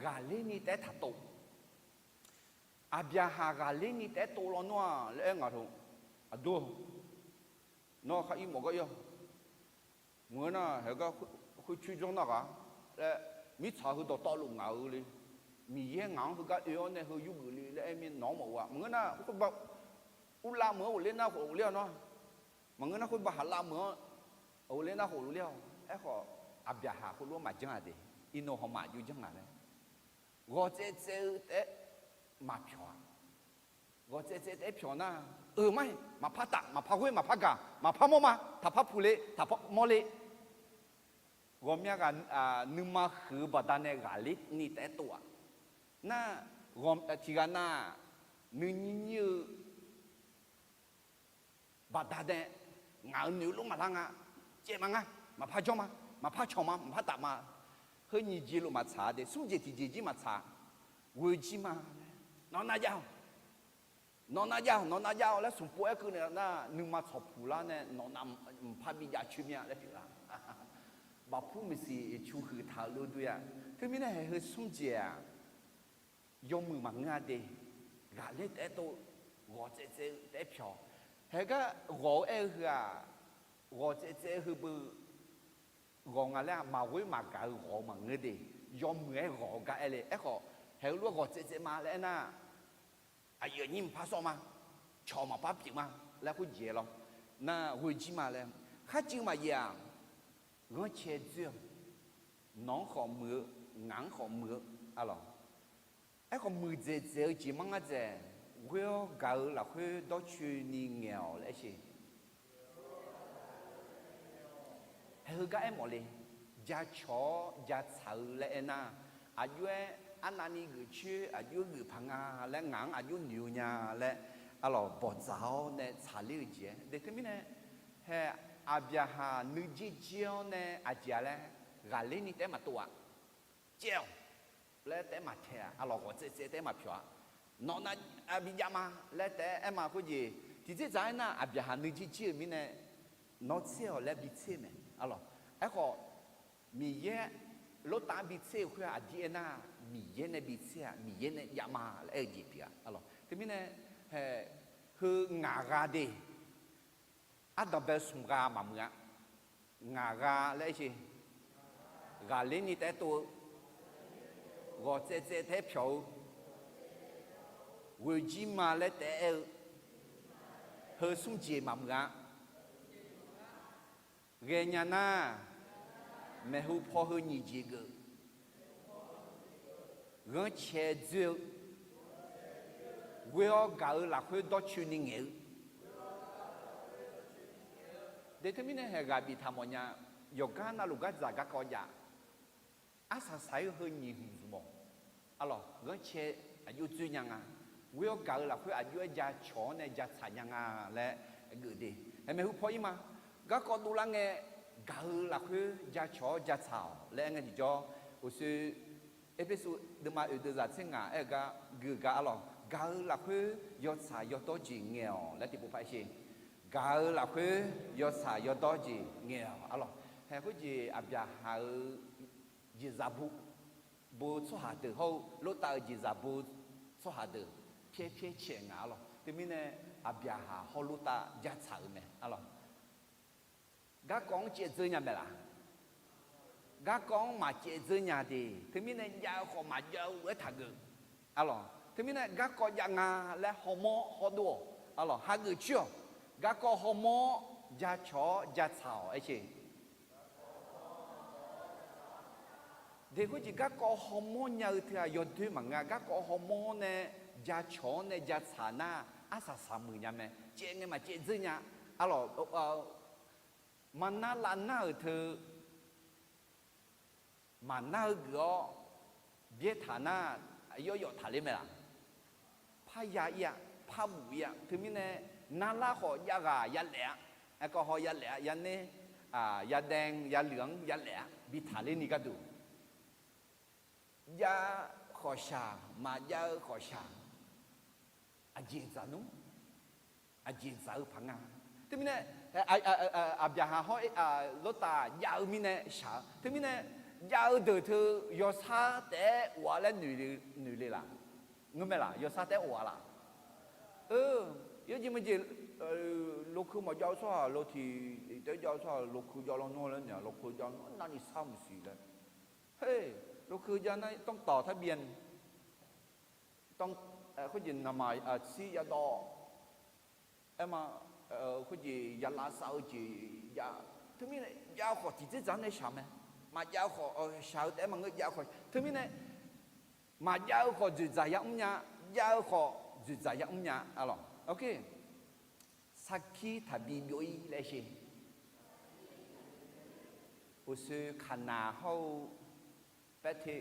ghaqler ni taef-aer taqtov. Aqbyaqhaq ghaqler ni taef-aer tov lawnmr-aq laer aer ngaq teu, aqdur, nawr khar ir mawf gar ir-awq. Maqngeur nar haegar khoercoer janr nar ghaq laer, mirtsaq heu dawqtawvluf ngaq-eu le, Miqyaer ngaq-anr heugar oe-awr nae heu yurgeuf le laer aer mir nawq-anr mawf-eu-aq. Maqngeur nar khoerbav, urlav meuq-anr ghofler nar khof ghofler-awq nawr. Maqngeur nar khoerbav haqlav meuq-anr ghofler nar khof ghofler-awq. Aerkhawf, aqbyaqhaq khoerlof-aer maqjanr-a de, iqnan hawmaf aqjox janr nga laer, ghawqtsaev tsaev-eu taef-aer maqpyawq-a. Ghawqtsaev tsaev taef-aer pyawq nar, euq mar-iq maqpar taf, maqpar ghoer, maqpar gaq, maqpar mawr ma, taqpar puq le, taqpar mawr le. Ghawqmya ghaq nuima huiq-eu baqdanae ghaqler ni taef-aer tov-aq. Nar, tiqghaq nar, nuinyir nyir-eu baqdanae, ngaq-euq noeq lof maqlar nga, caev ma nga, maqpar jawr ma, maqpar cawq ma, maqpar taf ma. Heu nyiq jeq lof maqtsaq-a de, smr jeq tiqjeq jir maqtsaq. Ghoe jir ma laer, nawq nav jav-awq. Nawq nav jav-awq, nawq nav jav-awq laer smq pov-aer keuv naeq nar, nuima tsawqpuq lar nae nawq nav mqpar bi jav coer mir-a laer pyeuflar. Bafpur maqsiq cu huiq taq-eu lof dur-a. Teumirnae haeq heu smr jeq-aq, yawmuiq maqngeur-a de. Ghaqler taef-aer tov, ghawqtsaev tsaev-eu taef-aer pyawq. Haegar ghawq-eu aer-eu heu-aq, ghawqtsaev tsaev-eu heu beu ghawq nga laer-aq, maqghoer maqgaq-eu ghawq-eu maqngeur de. Yawmuiq-aer ghawq-eu gar aer le. Aerkhawf, haeq heulof-aer ghawqtsaev tsaev ma laer aernar, aqyuif aqnyir maqpar sawr ma, cawq maqpar pyeuf ma laer khoerjeq-aer lawr. Nar ghoe jir ma laer, kharcuiv maqyaef-aq, ghanrcae dzoer-awq. Nawq-anr khawf muiq-eu, ngaq-anr khawf muiq-eu, Arlawq, aerkhawf muiqdzaeq dzaeq-eu jeq manr ngar dzaeq, ghoer-awr gaq-eu lafkhoer dawrcoeni ngaeq-awq laer aer sheq. Haeq heugar aermawf le, jacawq-awr jatsaq-eu laer aernar, aqjox-aer arnavni geuf coer aqjox-aer geuf paq nga laer ngaq-anr aqjox noeq-eu nya laer, arlawq, bawqdzaq-awr nae tsaqler-eu jeq-aer de. Teumirnae, haeq Aqbyaqhaq nuijer jir-awr nae aqjeq-a laer ghaqler ni taef-aer maqtov-a. Caev-awq laer taef-aer maqtaeq-a. Arlawq, ghawqtsaev tsaev taef-aer maqpyawq-a. Nawq nav bi jav ma laer taef-aer aer ma khoerjeq, tiqdzerdzaq aernar, Aqbyaqhaq nuijer jir-euq mirnae nawr tser-awq laer bi tser mae. Arlawq, aerkhawf, Miqyaer, Lortav-anr bi tser-eu khoer-aq, aqdir aernar, Miqyaer nae bi tser-a, Miqyaer nae jav ma laer aer-eu jeq pyeuf-a. Arlawq, teumirnae, haeq, heu ngaq gha de, ardanqbae smq gha maqmuiq-a. Ngaq gha laer aer sheq. Ghaqler ni taef-aer tov-eu, ghawqtsaev tsaev taef-aer pyawq-eu, ghoeq jir ma laer taef-aer aer-eu, heu smr jeq maqmuiq-a. Ghaenya nar, maeqhu paw heu nyiq jeq geuf, ghanrcae dzoer-eu, ghoer-awr gaq-eu lafkhoer dawrcoeni ngaeq-eu. De teumirnae haeq ghaq biftaq mawfnya, yawqgar navluf gardzaq garkawv jav, arsaq saq-ir heu nyiq hmq zmq mawf. Arlawq, ghanrcae aqjox dzoer nya nga. Ghoer-awr gaq-eu lafkhoer aqjox-aer jacawq-awr nae jatsaq nya nga laer geuf de. Haeq maeqhu paw-ir ma. Garkawv dovlar ngae, gaq-eu lafkhoer jacawq-awr jatsaq-awq laer aer ngae tiqjawr, uqshoe Erpersu deuvma oeq deuvzaq tser ngaq aer-eu gar gui-eu gar, arlawq, gaq-eu lafkhoer yawtsaq yawdawr jeq ngaeq-awq laer tiqpov par aer sheq. Gaq-eu lafkhoer yawtsaq yawdawr jeq ngaeq-awq, arlawq. Haeq khoerjeq Aqbyaqhaq-euq jeqzaq bo, bo tsawrhaq deuq hawr-eu Lortav-euq jeqzaq bo tsawrhaq deuq pyaer pyaer caeq nga, arlawq. Teumirnae Aqbyaqhaq hawr Lortav jatsaq-euq mae, arlawq. Garkawv-anr caev dzeur nya mae laf? Garkawv-anr maqcaev dzeur nya de. Teumirnae jav-eu khawf maqjav-eu lof-aer taqgeuf, arlawq. Teumirnae garkawv jav nga laer hawmawr hawdov-awq, arlawq, hageuf coer-awq. Garkawv hawmawr-awr jacawq-awr jatsaq-awq aer sheq. De khoerjeq garkawv hawmawr nya-eu teu-aq yawdoer maqngeur-a. Garkawv hawmawr-awr nae jacawq-awr nae jatsaq nar, arsaq saq muiq nya mae. Caev ngae maqcaev dzeur nya, arlawq. Maqnar lav nar-euq teu, maqnar-eu geuf-awr byaertaq nar, yawr yawf taqler mae laf? Parya-ir-a, parbuf ir-a. Teumirnae narlar khawf jav ghaq yalaef-a. Aerkawv haw yalaef-a, yaner, yadae, yaluiq-anr yalaef-a, bi taqler ni gharduq. Jav-eu khawqshaq, maqjav-eu khawqshaq, aqjeq dzaq nmr, aqjeq dzaq-eu paq nga. Teumirnae, Aqbyaqhaq hawr Lortav jav-eu mirnae shaq-eu. Teumirnae, jav-eu deuq teu yawsar taef-aer of-a laer noeq le laf? Ngeurmae laf, yawsar taef-aer of-a laf? Yawjeq maqjeq, lokeu maqjav-eu tsawrhaq, lawtiq taef-aer jav-eu tsawrhaq, lokeu jav lawnmr laer naeq-a, lokeu jav navni sar maqsiq laer. Her, lokeu jav nar ต้องต่อทะเบียน, khoerjeq naqmaq aqtsir yadawv, aerma, khoerjeq yalav sav-eu jeq jav. Teumirnae jav-eu khawf tiqdzerdzaq-anr nae shaq mae. Maqjav-eu khawf shaq-eu taef-aer maqngeur, jav-eu khawf. Teumirnae maqjav-eu khawf dzoeqdzaq yamr nya, jav-eu khawf dzoeqdzaq yamr nya, arlawq. Sarkir taqbi byov-ir laer sheq. Uqshoe kaqnaq hawr-eu paer te,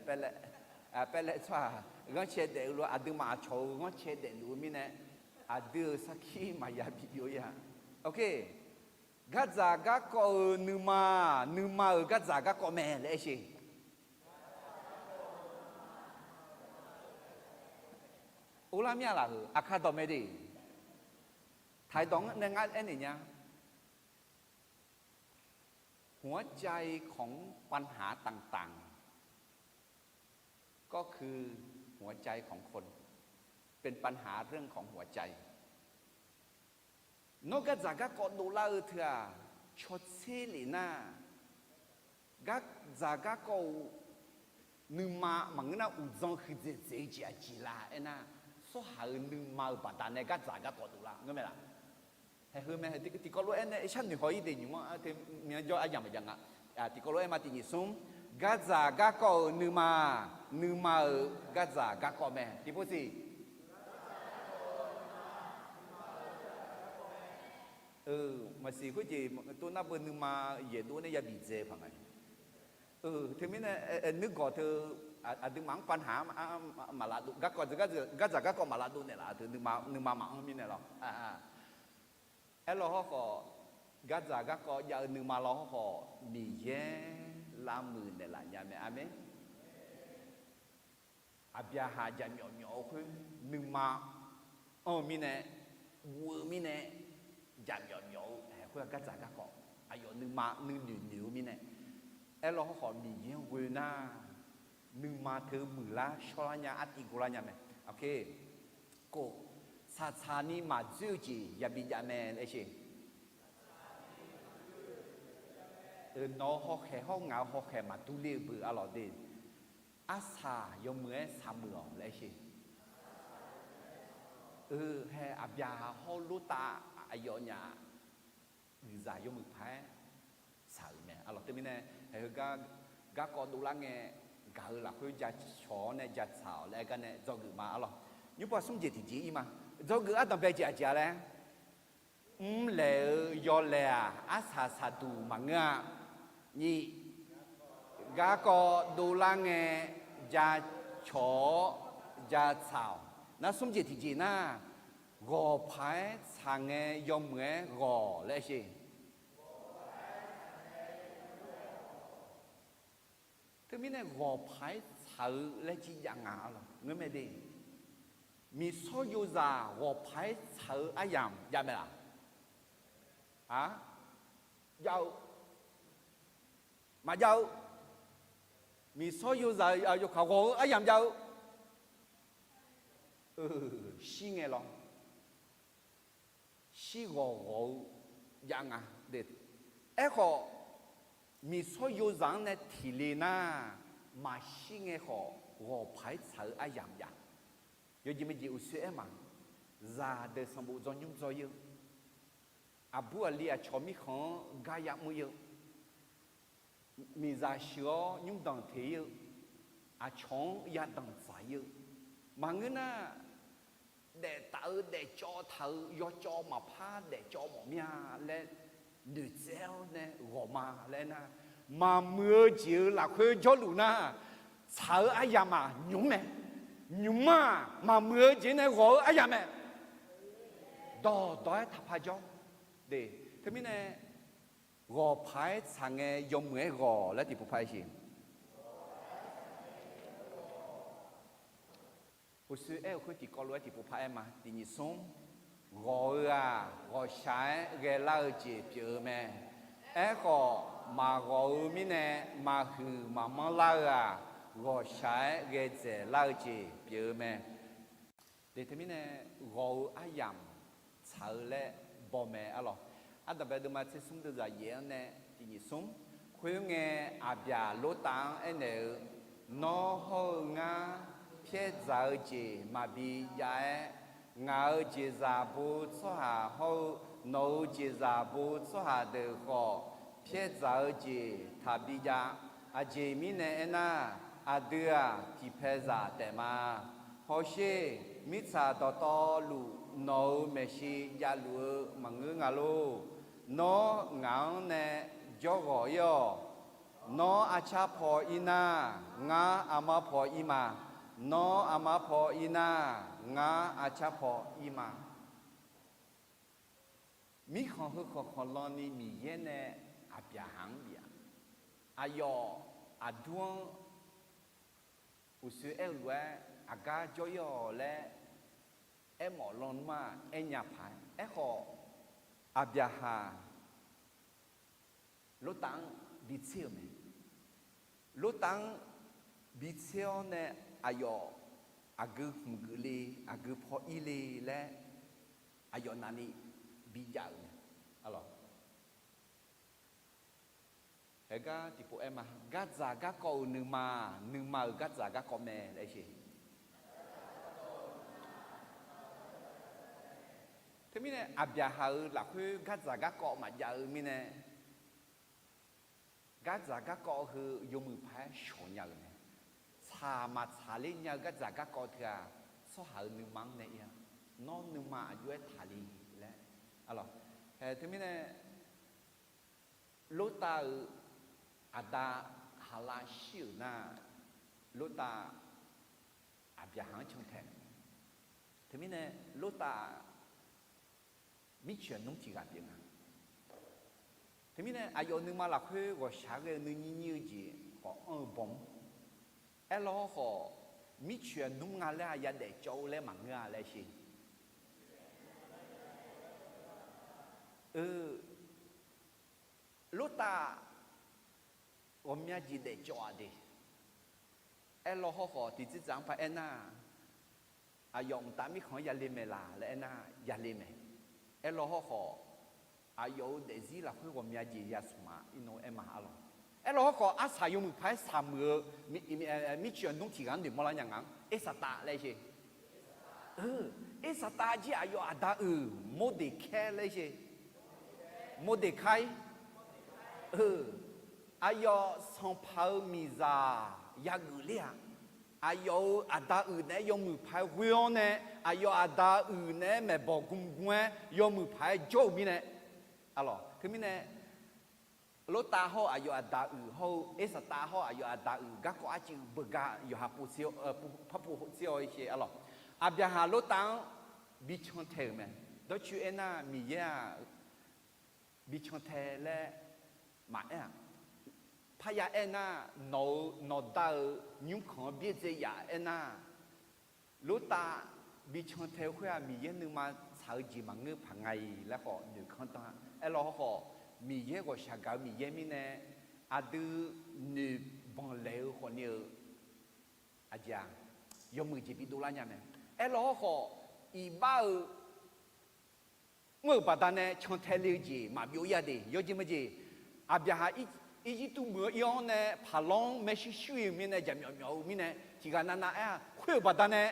paer laer tsawrhaq ghanrcae daef-eu lof, aqduimaf aqcawq-euq ghanrcae daefluf-eu mirnae, aqdui-euq sarkir maqya bi byov-ir-a. Gardzaq garkawv-euq nuima, nuima-euq gardzaq garkawv mae laer aer sheq. Uvlar mir-a laf-euq Aqkaq dawq mae de. Taqi dawq-anr nae ngar aernaeq nya. หัวใจของปัญหาต่างๆ ก็คือหัวใจของคน เป็นปัญหาเรื่องของหัวใจ Nawr gardzaq garkawv dovlar-eu teu-aq, cawtser lef nar, gardzaq garkawv-euq nuima maqngeur nar, uqdzan huiqdzaeq dzaeq-eu jeq aqjeq la aernar, tsawrhaq-euq nuima-euq baqdanae gardzaq garkawv dovlar ngeur mae laf? Haeq heu mae, tiqkawv lof-aer nae sharnoeq haw-ir de nymq-anr te, myanr jawr aryamq maqjav nga. Tiqkawv lof-aer ma tiq nyiq smr, Gardzaq garkawv-euq nuima, nuima-euq gardzaq garkawv mae. Tiqpov siq. Maqsiq khoerjeq tov nar beu nuima yaeqdov nae ya bidzae paq nga. Teumirnae nuigawq teu aqduimaf-anr pavhaq-anr maqlavdov, garkawv dzaeq gar, gardzaq garkawv maqlavdov naeqlaf teu nuima maqanr mirnae lawr. Aerlawr hawrkhawf, gardzaq garkawv jav-eu nuima lawr hawrkhawf, Miqyaer lavmuiq naeqlaf nya mae. Aqmeq. Aqbyaqhaq jaqmyawf myawf-eu khoer, nuima anr-eu mirnae, guv-eu mirnae, jaqmyawf myawf-eu khoer-aq gardzaq garkawv, aqyawf nuima nuinoeq noeq-eu mirnae. Aerlawr hawrkhawf Miqyaer-anr ghoe nar, nuima teu muiqlar shawrlar nya, artiv ghovlar nya mae. Kov, saqtsaq ni maqdzoer-eu jeq yabi jav mae laer sher. Nawq-eu hawkhaeq hawr ngaq-eu hawkhaeq maqdur ler-eu beu arlawq de. Arsaq yawmuiq-aer saqmuiq-awq laer sher. Hae aqbyaqhaq hawr-eu Lortav aqyawfnyaf guiqzaq yawmuiq paq-aer saq-euq mae arlawq. Teumirnae haeq heugar garkawv dovlar ngae, gaq-eu lafkhoer jacawq-awr nae jatsaq-awq laer aer gar nae dzawgeuf ma arlawq. Nymrpov smr jeq tiqjeq ir ma. Dzawgeuf ardanqbae jeq aqjeq-a laer, mrlaeq-eu yawlaeq-aq arsaq saqduq maqngeur-a. Nyiq, garkawv dovlar ngae jacawq-awr jatsaq-awq. Nar smr jeq tiqjeq nar, ghawq paq-aer tsaq ngae yawmuiq-aer ghawq laer sher. Teumirnae ghawq paq-aer tsaq-eu laer civ jav nga arlawq, ngeurmae de. Miqsawr yozaq ghawq paq-aer tsaq-eu aryamq jav mae laq? A, jav-eu maqjav-eu. Miqsawr yozaq yawkaq ghawq-eu aryamq jav-eu. Shir ngae lawr. Shir ghawq ghawq-eu jav nga. Aerkhawf, miqsawr yozaq-anr nae tiqle nar, maqshir ngae khawf ghawq paq-aer tsaq-eu aryamq jav. Yawjeq majeq uqshoe aer ma. Zaqdeuq sanqbof dzaw nymr dzaw ir-eu, aqbur aqli aqcawq mirkhanq-anr gar yamr ir-eu, miqzaq sheuq-awr nymrdanq teq ir-eu, aqcawq-anr yadanq dzaq ir-eu, maqngeur nar, daef taf-eu daef cawv taq-eu yawcawv maqpar daef cawv mawf mir-a laer noeqtsaev-awr nae ghawq ma laer nar, maqmuiq-eu jeq-euq lafkhoer jawrluf nar, tsaq-eu aryamq-aq nymq mae. Nymq-aq maqmuiq-eu jeq nae ghawq-eu aryamq mae. Dawqdawq-aer taqpar jawr. De, teumirnae ghawq paq-aer tsaq ngae yawmuiq-aer ghawq laer tiqpov paq-aer sher. Uqshoe aer-eu khoer tiqkawv lof-aer tiqpov paq-aer ma. Tiq nyiq smr, ghawq-eu-aq ghawqshaq-aer ghaelar-eu jeq pyeuf-eu mae. Aerkhawf, maqghawq-eu mirnae maqhuiq maqmanr lar-eu-aq, ghawqshaq-aer ghae dzaeqlar-eu jeq pyeuf-eu mae. De, teumirnae ghawq-eu aryamq tsaq-eu laer baw mae arlawq. Ardanqbae deuvma tser smr deuvzaq yaef-anr nae tiq nyiq smr. Khoerngae, Aqbyaq Lortav-anr aernaeq-eu, Nawr hawr-eu ngar pyaer dzaq-eu jeq maqbi jav-aer, ngaq-euq jeqzaq bo tsawrhaq hawr-eu nawq-euq jeqzaq bo tsawrhaq deuq khawf pyaer dzaq-eu jeq taqbi jav. Aqjeq mirnae aernar, aqdui-aq tiqpaeqzaq taef ma. Hawsher, mirtsaq dawqtawvluf nawq-euq maeqshi javluf-eu maqngeur nga lor. Nawr ngaq-anr nae jawrghawq ir-awq. Nawr arcar paw ir nar, ngar armar paw ir ma. Nawr armar paw ir nar, ngar arcar paw ir ma. Mirkhanq heu khanqkhanq lan ni Miqyaer nae Aqbyaqhaq-anr bif-aq, aqyawf aqdur-anr uqshoe aer-eu lof-aer aqgar jawr ir-awq laer aermawf lan nmr-aq aernya paq-aer. Aerkhawf, Aqbyaqhaq Lortav-anr bitser-euq mae. Lortav-anr bitser-awr nae aqyawf aqgeu hmq geuf le, aqgeu paw ir le laer aqyawf navni bijav-euq mae. Arlawq, haegar tiqpov aer ma, gardzaq garkawv-euq nuima, nuima-euq gardzaq garkawv mae laer sher. Teumirnae Aqbyaqhaq-euq lafkhoer gardzaq garkawv maqjav-eu mirnae, Gardzaq garkawv heu yawmuiq paq-aer shawq nya-euq mae. Tsaq maqtsaq ler nya-eu gardzaq garkawv teu-aq, tsawrhaq-euq nuima-anr nae ir-a. Nawr nuima aqjox-aer taqli laer. Arlawq, teumirnae, Lortav-euq aqda Haqlav shir-euq nar, Lortav Aqbyaqhaq-anr cantae. Teumirnae, Lortav mircoeq nmr tiq ghaq pyeuf nga. Teumirnae, aqyawf-euq nuima lafkhoer ghawqshaq ghae-eu nuinyir nyir-eu jeq khawf anr-eu bawm-anr. Aerlawr hawrkhawf, mircoeq nmr nga laer-aq yadaef cawv-eu laer maqngeur-a laer sher. Eu, Lortav ghawqmya jeq daefcawv-aq de. Aerlawr hawrkhawf, tiqtser tsaq-anr par aernar, aqyawf mqtav mirkhanq-anr yale maeq laq laer aernar, yale mae. Aerlawr hawrkhawf, aqyawf-euq daefzir lafkhoer ghawqmya jeq yasmq-aq irnov aer ma arlawq. Aerlawr hawrkhawf, arsaq yawmuiq paq-aer saqmuiq-eu mircoeq nmr tiq ghaq-anr noeqmawr lar nya ngaq-anr Ersaqtav laer sher. Eu, Ersaqtav jir aqyawf aqda uiq Mordeqkaer laer sher. Mordeqkaer. Eu, aqyawf sanqpaq-euq miqzaq yageuf ler-aq, aqyawf-euq aqda uiq naeq-aer yawmuiq paq-aer ghoe-awr nae, aqyawf aqda uiq naeq-aer maeqbawq gmgm-aer yawmuiq paq-aer jawr-euq mirnae, arlawq, teumirnae, Lortav hawr aqyawf aqda uiq hawr-eu Ersaqtav hawr aqyawf aqda uiq garkawv arcuiv beugar yawqha pov tser-awr, parpov tser-awr sher arlawq. Aqbyaqhaq Lortav-anr bican tae-euq mae. Dawrcoer aernar, Miqyaer-aq bican tae laer maqaer-aq, parya aernar, nawq-euq nawqda-euq nymrkhanq-anr byaerdzae yaf aernar, Lortav bican tae-eu khoer-aq, Miqyaer nuima tsaq-eu jeq maqngeur paq nga-iq laer khawf noeqkanr dan-a. Aerlawr hawrkhawf, Miqyaer ghawqshaq gaq-eu Miqyaer mirnae, aqdui noeqbanq laeq-eu khawfni-eu aqjeq-aq, yawmuiq jeq bidov lar nya mae. Aerlawr hawrkhawf, iqbax-euq mr-euq baqdanae cantae le-eu jeq maqbyov ir-a de. Yawjeq meujeq, Aqbyaqhaq Irjirtuv meuq-anr ir-awr nae paqlawr-anr maershuir shuir-euq mirnae, jaqmyawf myawf-eu mirnae, tiqghaq navnav aer-aq, khoer-euq baqdanae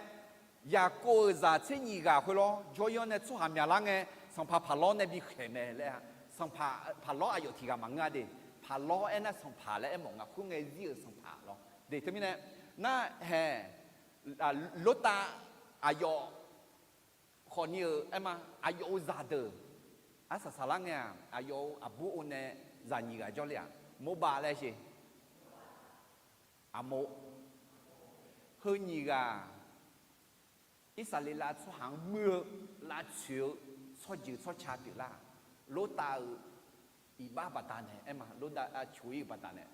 Yaqkov-euq zaq tser nyif ghaq khoerlawr jawr-ir-awr nae tsawrhaq myaqlar ngae, sanqpaq paqlawr nae bikhaeq mae laer-a. Sanqpaq paqlawr aqyawf tiqghaq maqngeur-a de. Paqlawr aernar sanqpaq laer aermawf nga, khoerngae zir-euq sanqpaq lawr de. Teumirnae, nar hae, Lortav aqyawf khawfni-euq aerma, aqyawf-euq zaqdeuq arsaq saqlar ngae-aq, aqyawf-euq aqbur o nae zaqnyiq ghaq jawrle-aq, Morbav laer sher. Aqmov. Heu nyiq ghaq Irsaqleqlav tsawrhaq-anr muir-eu lavtsoeq-eu tsawrjeuq tsawrca pyeuflar-aq, Lortav-euq iqbax baqdanae aerma, Lortav lavtsoeq-ir-euq baqdanae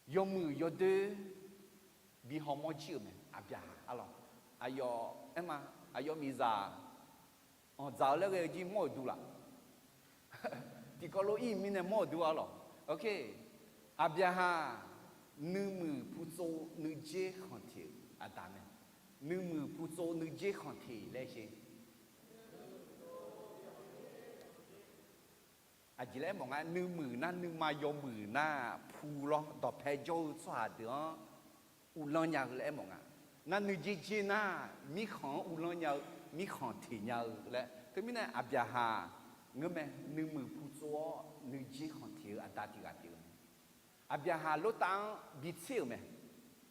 yawmuiq yawdoer bi hawmawr jir-euq mae. Aqbyaqhaq arlawq, aqyawf aerma, aqyawf miqzaq anqdzaq-eu laer ghae-eu jir mawr-euq du laf. Tiqkawv lof ir mirnae mawr-euq du arlawq. Aqbyaqhaq nuimuiq putsov nuijer khanqteq-euq aqda mae. Nuimuiq putsov nuijer khanqteq laer sher. Aqjeq laer aermawf nga, nuimuiq nar nuima yawmuiq nar pu lawr, dawqpae jawr-eu tsawrhaq deuq-anr uvlanr nya-eu laer aermawf nga. Nar nuijer jer nar mirkhanq-anr uvlanr nya-eu, mirkhanq teq nya-eu laer. Teumirnae Aqbyaqhaq ngeurmae, nuimuiq putsov-awr nuijer khanqteq-eu aqda tiq ghaq pyeuf-eu mae. Aqbyaqhaq Lortav-anr bitser-euq mae.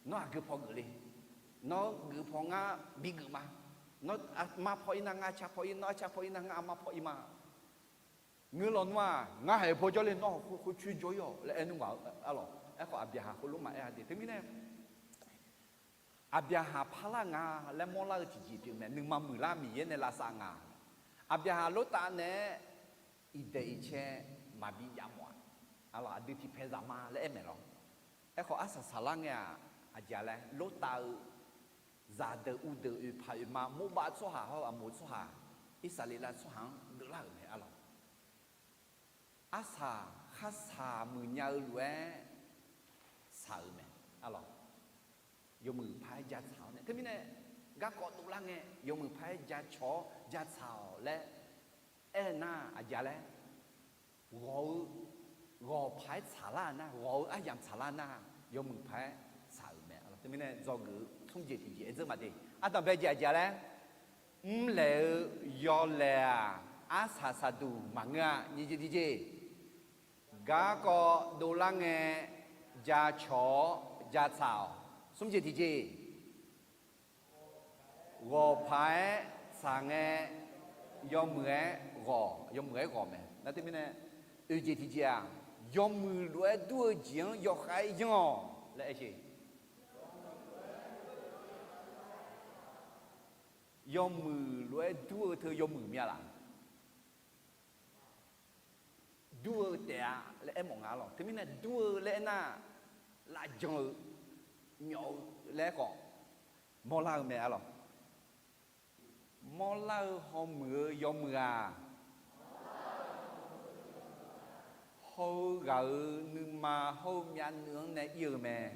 Nawr aqgeu paw geufle. Nawr geuf paw ngar bigeuf ma. Nawr armar paw ir nar ngar arcar paw ir, nawr arcar paw ir nar ngar armar paw ir ma. Ngeur lawnmr-aq, ngar haeq paw jawrle, nawr khoercoer jawr-ir-awq laer aer nmr ngaq-eu arlawq. Aerkhawf Aqbyaqhaq khoerlof maqaer-a de. Teumirnae Aqbyaqhaq parlar nga laer mawrlar-eu tiqjeq pyeuf mae. Nuima muiqlar Miqyaer nae lavsav nga. Aqbyaqhaq Lortav naeq-aer iqdaeq iqcae maqbi jav mawf-a. Arlawq, aqdui tiqpae zaqma laer aer maeq lawr. Aerkhawf arsaq saqlar ngae-aq, aqjeq laer Lortav-eu zaqdeuq uvdeuq oeqpaq oeqma Morbav tsawrhaq hawr-eu Aqmoq tsawrhaq, Irsaqleqlav tsawrhaq-anr geuflar-euq mae arlawq. Arsaq kharsaq muiqnya-eu lof-aer saq-euq mae arlawq. Yawmuiq paq-aer jatsaq-awr nae teumirnae garkawv dovlar ngae yawmuiq paq-aer jacawq-awr jatsaq-awq laer aernar aqjeq laer ghawq-eu, ghawq paq-aer tsaqlar nar, ghawq-eu aryamq tsaqlar nar, yawmuiq paq-aer tsaq-euq mae. Teumirnae dzawgeuf-eu tsawrjeq tiqjeq aer dzeur maqde. Ardanqbae jeq aqjeq laer, mrlaeq-eu yawlaeq-aq, arsaq saqduq maqngeur-a. Nyiq jeq tiqjeq, Garkawv dovlar ngae, jacawq-awr jatsaq-awq. Smr jeq tiqjeq, ghawqpaq-aer tsaq ngae, yawmuiq-aer ghawq, yawmuiq-aer ghawq mae. Nar teumirnae, oeq jeq tiqjeq-aq, yawmuiq lof-aer dur-eu jeq-anr yawkhav-aer yanr-awq laer aer-eu. Yawmuiq lof-aer dur-eu teu yawmuiq mya laf? Dur-eu taef-a laer aermawf nga arlawq. Teumirnae dur-eu laer aernar, lavjan-eu, myawf-eu laer khawf mawrlar-eu mae arlawq. Mawrlar-eu hawmuiq-eu yawmuiq-aq, haw-eu ghaq-euq nuima hawr-eu myavnuiv-anr nae ir-eu mae.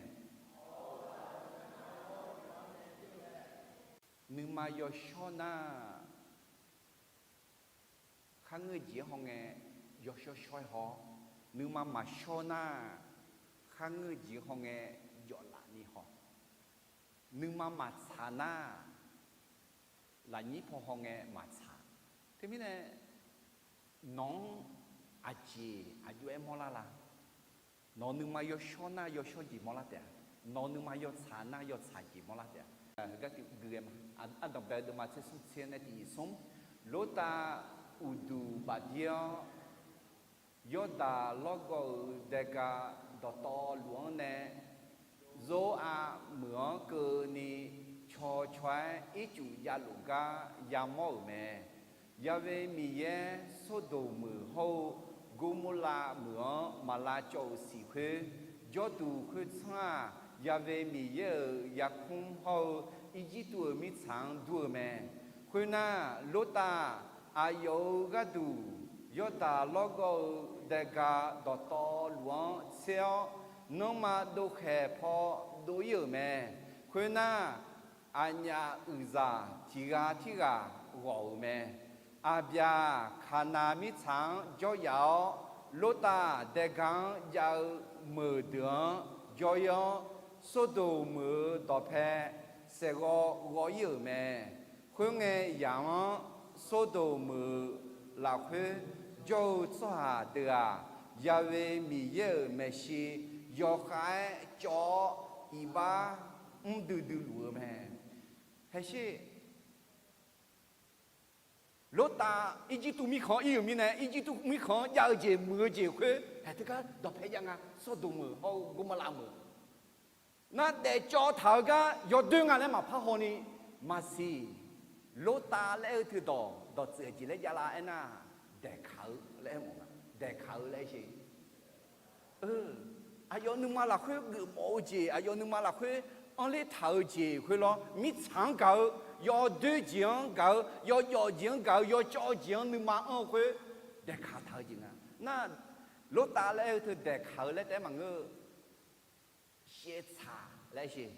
Nuima yawshawr nar, kharngeur jeq-anr hawngae yawshawr shawr-aer haw-awr, nuima maqshawr nar, kharngeur jeq-anr hawngae jawflaf ni haw. Nuima maqtsaq nar, lafnyir paw hawngae maqtsaq. Teumirnae, nawq-anr aqjeq aqjox-aer mawrlar la? Nawq nuima yawshawr nar yawshawr jeq mawrlar taef-a. Nawq nuima yawtsaq nar yawtsaq jeq mawrlar taef-a. Heugar tiq gui-aer ma. Ardanqbae deuvma tser smr tser nae tiq nyiq smr. Lortav uqduq bafdir-awr, Yawrdaq lawrgawv-euq daega dawqtawvluf-anr nae, Zor-a meuq-anr keuvni caw caw-aer ircuf javluf gar yamawr-euq mae. Ya've Miqyaer Sordoq meuq hawr-eu Gormorlav meuq-anr maq lavcawv-euq siq khoer, jawrduq khoertsanr-aq, Ya've Miqyaer-euq yarkmr hawr-eu Irjirtuv-euq mirtsaq-anr dur-eu mae. Khoernar, Lortav aqyawf-euq gharduq Yawrdaq lawrgawv-eu daega dawqtawvluf-anr tser-awr, nanrma dovkhaeq paw dov ir-euq mae. Khoernar, aqnyaf uiqzaq tiq ghaq tirghaq ghawq-euq mae. Aqbyaq Kaqnav mirtsaq-anr jawryaf-awr, Lortav daega-anr jav-eu meuq deuq-anr jawr ir-awr, Sordoq meuq-euq dawqpae saeqghawv ghawv ir-euq mae. Khoerngae, yaq-anr Sordoq meuq-euq lafkhoer jawr-eu tsawrhaq deuq-aq, Ya've Miqyaer-euq maeqshi yawkhav-aer cawv-awr, iqbax mr duidui luf-eu mae. Haesher, Lortav Irjirtuv mirkhanq-anr ir-euq mirnae, Irjirtuv mirkhanq-anr jav-eu jeq muiq-eu jeq khoer haeq teugar dawqpae jav nga. Sordoq meuq hawr-eu Gormorlav meuq nar daefcawv taq-eu gar yawdoer nga laer maqpar hawni maqsiq. Lortav laer aer-eu teudawq dawqtsuif aqjeq laer javlar aernar, daeqkaq-eu laer aermawf nga. Daeqkaq-eu laer aer sher. Aqyawf nuima lafkhoer geufmawf-eu jeq, aqyawf nuima lafkhoer anrler taq-eu jeq khoerlawr, mirtsaq-anr gaq-eu, yawdoer jeq-anr gaq-eu, yawjawf jeq-anr gaq-eu, yawcawv jeq-anr nuima anr-eu khoer daeqkaq taq-eu jeq nga. Nar, Lortav laer aer-eu teu daeqkaq-eu laer taef-aer maqngeur-eu, shaevtsaq laer aer sher.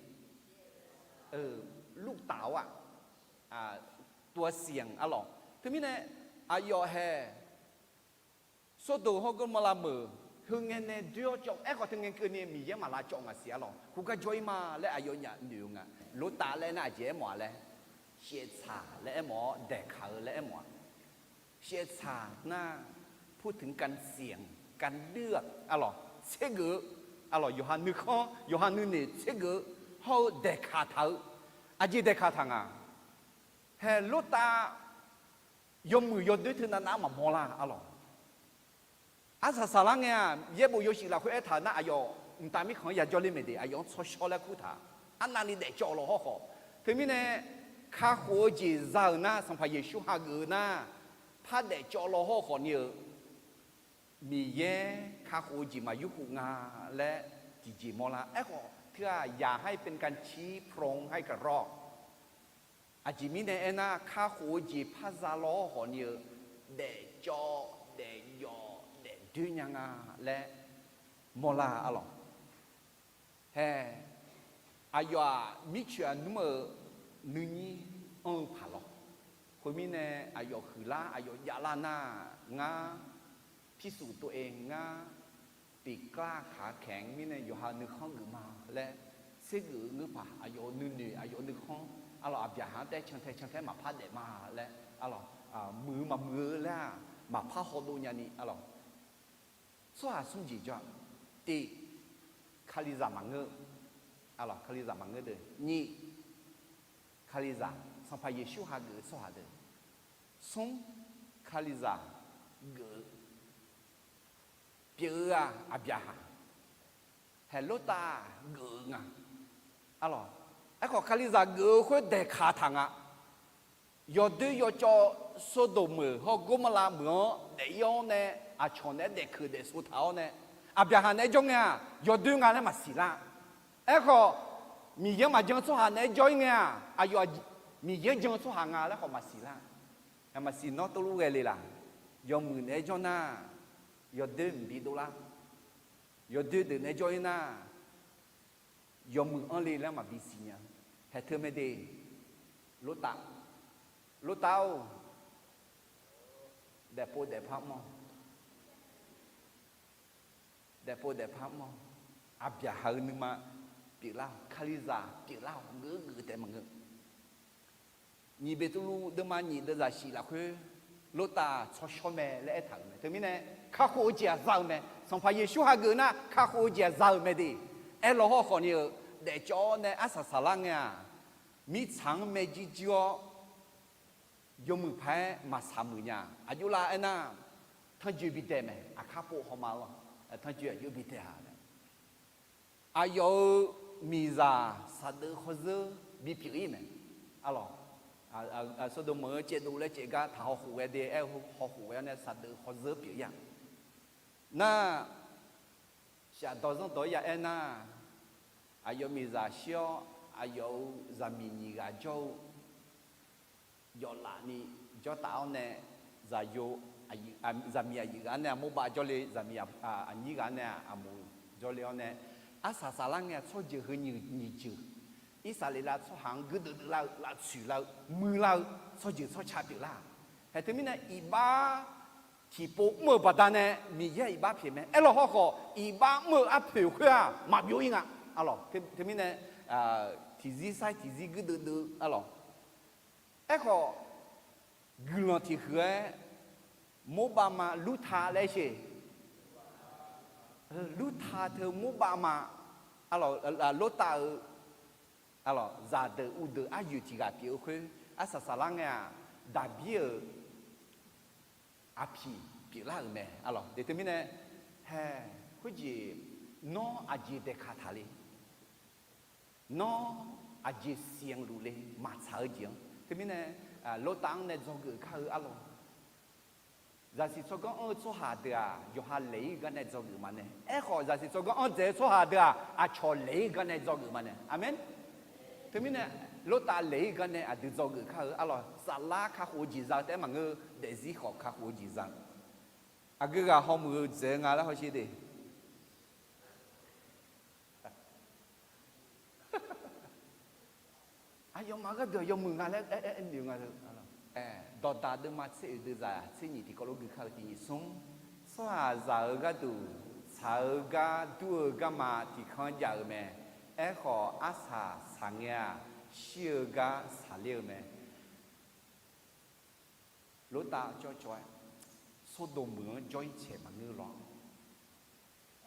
Lurtaf-awr-aq, tuasianq arlawq. Teumirnae, aqyawf haeq Sordoq hawr Gormorlav meuq heungae nae doer-awr cawv, aerkhawf teungae keuvni Miqyaer maq lavcawv ngaq siq arlawq. Khoergar jawr ir ma laer aqyawfnyaf noeq-eu nga. Lortav laer aernar aqjeq aermawf-a laer, shaevtsaq laer aermawf-awr daeqkaq-eu laer aermawf-a. Shaevtsaq nar, พูดถึงการเสี่ยง การเลือก arlawq, tsergeuf-eu arlawq, yawqha nuikhanr yawqha nuinoeq tsergeuf-eu hawr-eu daeqkaq taq-eu. Aqjeq daeqkaq taq nga. Haeq Lortav yawmuiq yawdoer teu navnav-anr maqmawr lar arlawq. Arsaq saqlar ngae-aq, yaerbof yawshuif lafkhoer aertaq-eu nar, aqyawf mqtav mirkhanq-anr yajawr ler maeq de, aqyawf-anr tsawrshawr laer kurtaq. Arnavni daefcawv law hawrkhawf, teumirnae kakhof-eu jeq za-euq nar, Sanqpaq Yeqsur hageuf-eu nar, par daefcawv law hawrkhawf ni-eu Miqyaer kakhof-eu jeq maq yurkhof nga laer tiqjeq mawrlar. Aerkhawf teu-aq, อย่าให้เป็นการชี้พระองค์ให้กระรอก Aqjeq mirnae aernar, kakhof-eu jeq par za law hawrkhawf ni-eu daefcawv, daefjawf, daefdoer nya nga laer mawrlar arlawq. Haeq, aqyawf-aq mircoeq aqnmr-euq nuinyir anr-eu paq lawr. Khoermirnae, aqyawf huiqlar aqyawf javlar nar, ngar พิสูจน์ตัวเอง ngar tiqkar kaq-a kaeq-anr mirnae yawqha nuikhanr geuf ma laer, tsergeuf-eu ngeur paq, aqyawf-euq nuinoeq aqyawf-euq nuikhanr arlawq, aqbyaqhaq-anr taef cantae cantae maqpar daef ma laer arlawq, muiq-eu maqmuiq-eu laer-aq maqpar hawdov nyani arlawq. Tsawrhaq smr jeq jawr-a. Tiq, Kalizaq maqngeur. Arlawq, Kalizaq maqngeur deuq. Nyiq, Kalizaq, Sanqpaq Yeqsur hageuf-eu tsawrhaq deuq. Smr, Kalizaq geuf-eu, pyeuf-eu-aq Aqbyaqhaq, haeq Lortav geuf-eu nga. Arlawq, aerkhawf Kalizaq geuf-eu khoer daeqkaq taq nga. Yawdoer yawcawv Sordoq meuq hawr Gormala meuq-anr daef-ir-awr nae, aqcawq naeq-aer daefkeuq daefsov taq-awr nae, Aqbyaqhaq naeq-aer jawr ngae-aq yawdoer nga laer maqsiq lar. Aerkhawf, Miqyaer-anr maqjan-eu tsawrhaq naeq-aer jawr-ir ngae-aq, aqyawf Miqyaer-anr jan-eu tsawrhaq nga laer khawf maqsiq lar. Maqsiq nawr tov luf ghae le laq? Yawmuiq naeq-aer jawr nar, yawdoer mqbi dovlar. Yawdoer deuq naeq-aer jawr-ir nar, yawmuiq anr le laer maqbi siqnya. Haeq teu mae de, Lortav, Lortav-or, daefpov daefpar mr-awq. Daefpov daefpar mr-awq. Aqbyaqhaq-eu nuima pyeuflar-awq. Kalizaq pyeuflar-awq. Geuf geuf taef maqngeur. Nyiq Beqtuvluv deuvma nyiq deuvzaq shif lafkhoer, Lortav tsawrshawr mae laer aertaq-euq mae. Teumirnae, kakhof-eu jeq-aq za-eu mae. Sanqpaq Yeqsur hageuf nar kakhof-eu jeq-aq za-euq mae de. Aerlaw hawrkhawf ni-euq daefcawv-awr nae arsaq saqlar ngae-aq, mirtsaq-anr maerjuir juir-awr, yawmuiq paq-aer maqsaq muiq nya. Aqjox lar aernar, tanrjoe bidae mae. Aqkar pov hawma-eu lawr, tanrjoe aqjox bidae-a laer. Aqyawf-euq miqzaq saqdeuf khawrzeur bipyeuf-ir mae. Arlawq, Sordoq meuq-eu caevdov laer caevgar taq hawkhof ghae de, aer-eu hawkhof ghae-awr nae saqdeuf khawrzeur pyeuf-ir-a. Nar, shafdawq zanrdawq-ir ya aernar, aqyawf miqzaq shir-awr, aqyawf-euq zaqmiq nyiq ghaq jawr-eu yawflaf ni jawrtaf-awr nae, zaqyo, zaqmiq aqyuif ghaq-anr nae aqmorbav jawrle, zaqmiq aqnyir ghaq-anr nae aqmuiq jawrle-awr nae, arsaq saqlar ngae-aq tsawrjeuq heu nyiq jeuq, Irsaqleqlav tsawrhaq-anr guirdeuv deuv lar-eu, laftsoeq lar-eu, muiq lar-eu tsawrjeuq tsawrca pyeuflar-aq. Haeq teumirnae iqbax tiqpov mr-eu baqdanae Miqyaer iqbax pyeuf mae. Aerlaw hawrkhawf iqbax mr-eu arpoeq khoer-aq maqbyov-ir nga. Arlawq, teumirnae tiqzir sair tiqzir guirdeuv deuv-eu arlawq. Aerkhawf, guiqlanq tiqhuiq-aer, morbav ma lurta laer sher. Lurta teu morbav ma, Lortav-eu, zaqdeuq uvdeuq aryoeq tiq ghaq pyeuf-eu khoer arsaq saqlar ngae-aq, daqbir-euq aqpiq pyeuflar-euq mae. Arlawq, de teumirnae, hae, khoerjeq, nawr aqjeq daeqkaq taq le. Nawr aqjeq siqanq luf le, maqtsaq-eu jeq-anr. Teumirnae, Lortav-anr nae dzawgeuf kar-eu arlawq. Zaqsiq tsawrganr anr-eu tsawrhaq deuq-aq, yawqha laeq-ir gar nae dzawgeuf maqnae. Aerkhawf, zaqsiq tsawrganr anr dzaeq-eu tsawrhaq deuq-aq, aqcawq laeq-ir gar nae dzawgeuf maqnae. Aqmeq. Teumirnae, Lortav laeq-ir gar nae aqdui dzawgeuf kar-eu arlawq. Saflar kakhof-eu jeq za-eu taef-aer maqngeur, daefzir khawf kakhof-eu jeq za. Aqgeu ghaq hawmuiq-eu dzaeq-eu nga laer hawsher de. Aqyawfmaf gharduq yawmuiq nga laer aer, aer, aer noeq nga. Dawqdaq deuvma tser oeq deuvzaq tser nyiq tiqkawv lof gui kar-eu tiq nyiq smr. Tsawrhaqzaq-euq gharduq tsaq-eu gar dur-eu garma tiq kanr jav-eu mae. Aerkhawf, arsaq saq ngae-aq, shir-eu gar saqler-eu mae. Lortav cawvcawv-aer, Sordoq meuq-anr jawr-ir caeq maqngeur lawr.